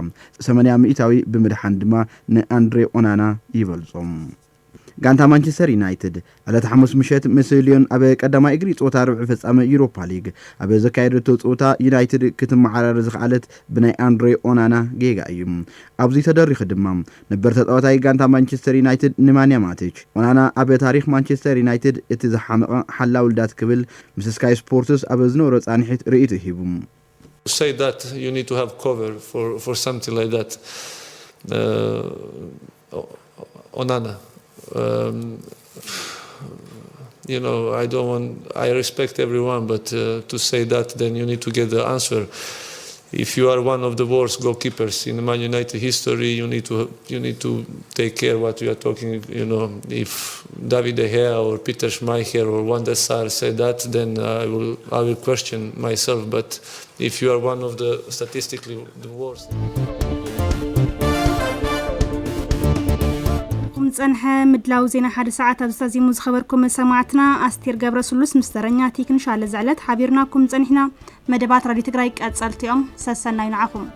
ሰማንያ ሚእታዊ ብምድሓን ድማ ንኣንድሬ ኦናና ይበልጾም። ጋንታ ማንቸስተር ዩናይትድ ዕለት ሓሙስ ምሸት ምስ ሊዮን ኣብ ቀዳማይ እግሪ ጸወታ ርብዒ ፍጻመ ዩሮፓ ሊግ ኣብ ዘካየደቶ ጸወታ ዩናይትድ ክትመዓራረ ዝኸኣለት ብናይ ኣንድሬ ኦናና ጌጋ እዩ። ኣብዚ ተደሪኹ ድማ ነበር ተጻዋታይ ጋንታ ማንቸስተር ዩናይትድ ኒማንያ ማቲች ኦናና ኣብ ታሪኽ ማንቸስተር ዩናይትድ እቲ ዝሓመቐ ሓላው ልዳት ክብል ምስ ስካይ ስፖርትስ ኣብ ዝነበሮ ጻንሒት ርእይቶ ሂቡ። To say that you need to have cover for, for something like that. Uh, Onana. Um, you know, I don't want, I respect everyone, but uh, to say that, then you need to get the answer. If you are one of the worst goalkeepers in Man United history, you need to you need to take care what you are talking. You know, if David De Gea or Peter Schmeichel or Van der Sar say that, then I will I will question myself. But if you are one of the statistically the worst. ኩም ጸንሐ ምድላው ዜና ሓደ ሰዓት ኣብ ዝተዚሙ ዝኸበርኩም ሰማዕትና ኣስቴር ገብረ ስሉስ ምስ ተረኛ ቴክኒሻለ ዝዕለት ሓቢርናኩም ጸኒሕና። መደባት ራዲዮ ትግራይ ቀጸልቲ እዮም። ሰሰናዩ ንዓኹም።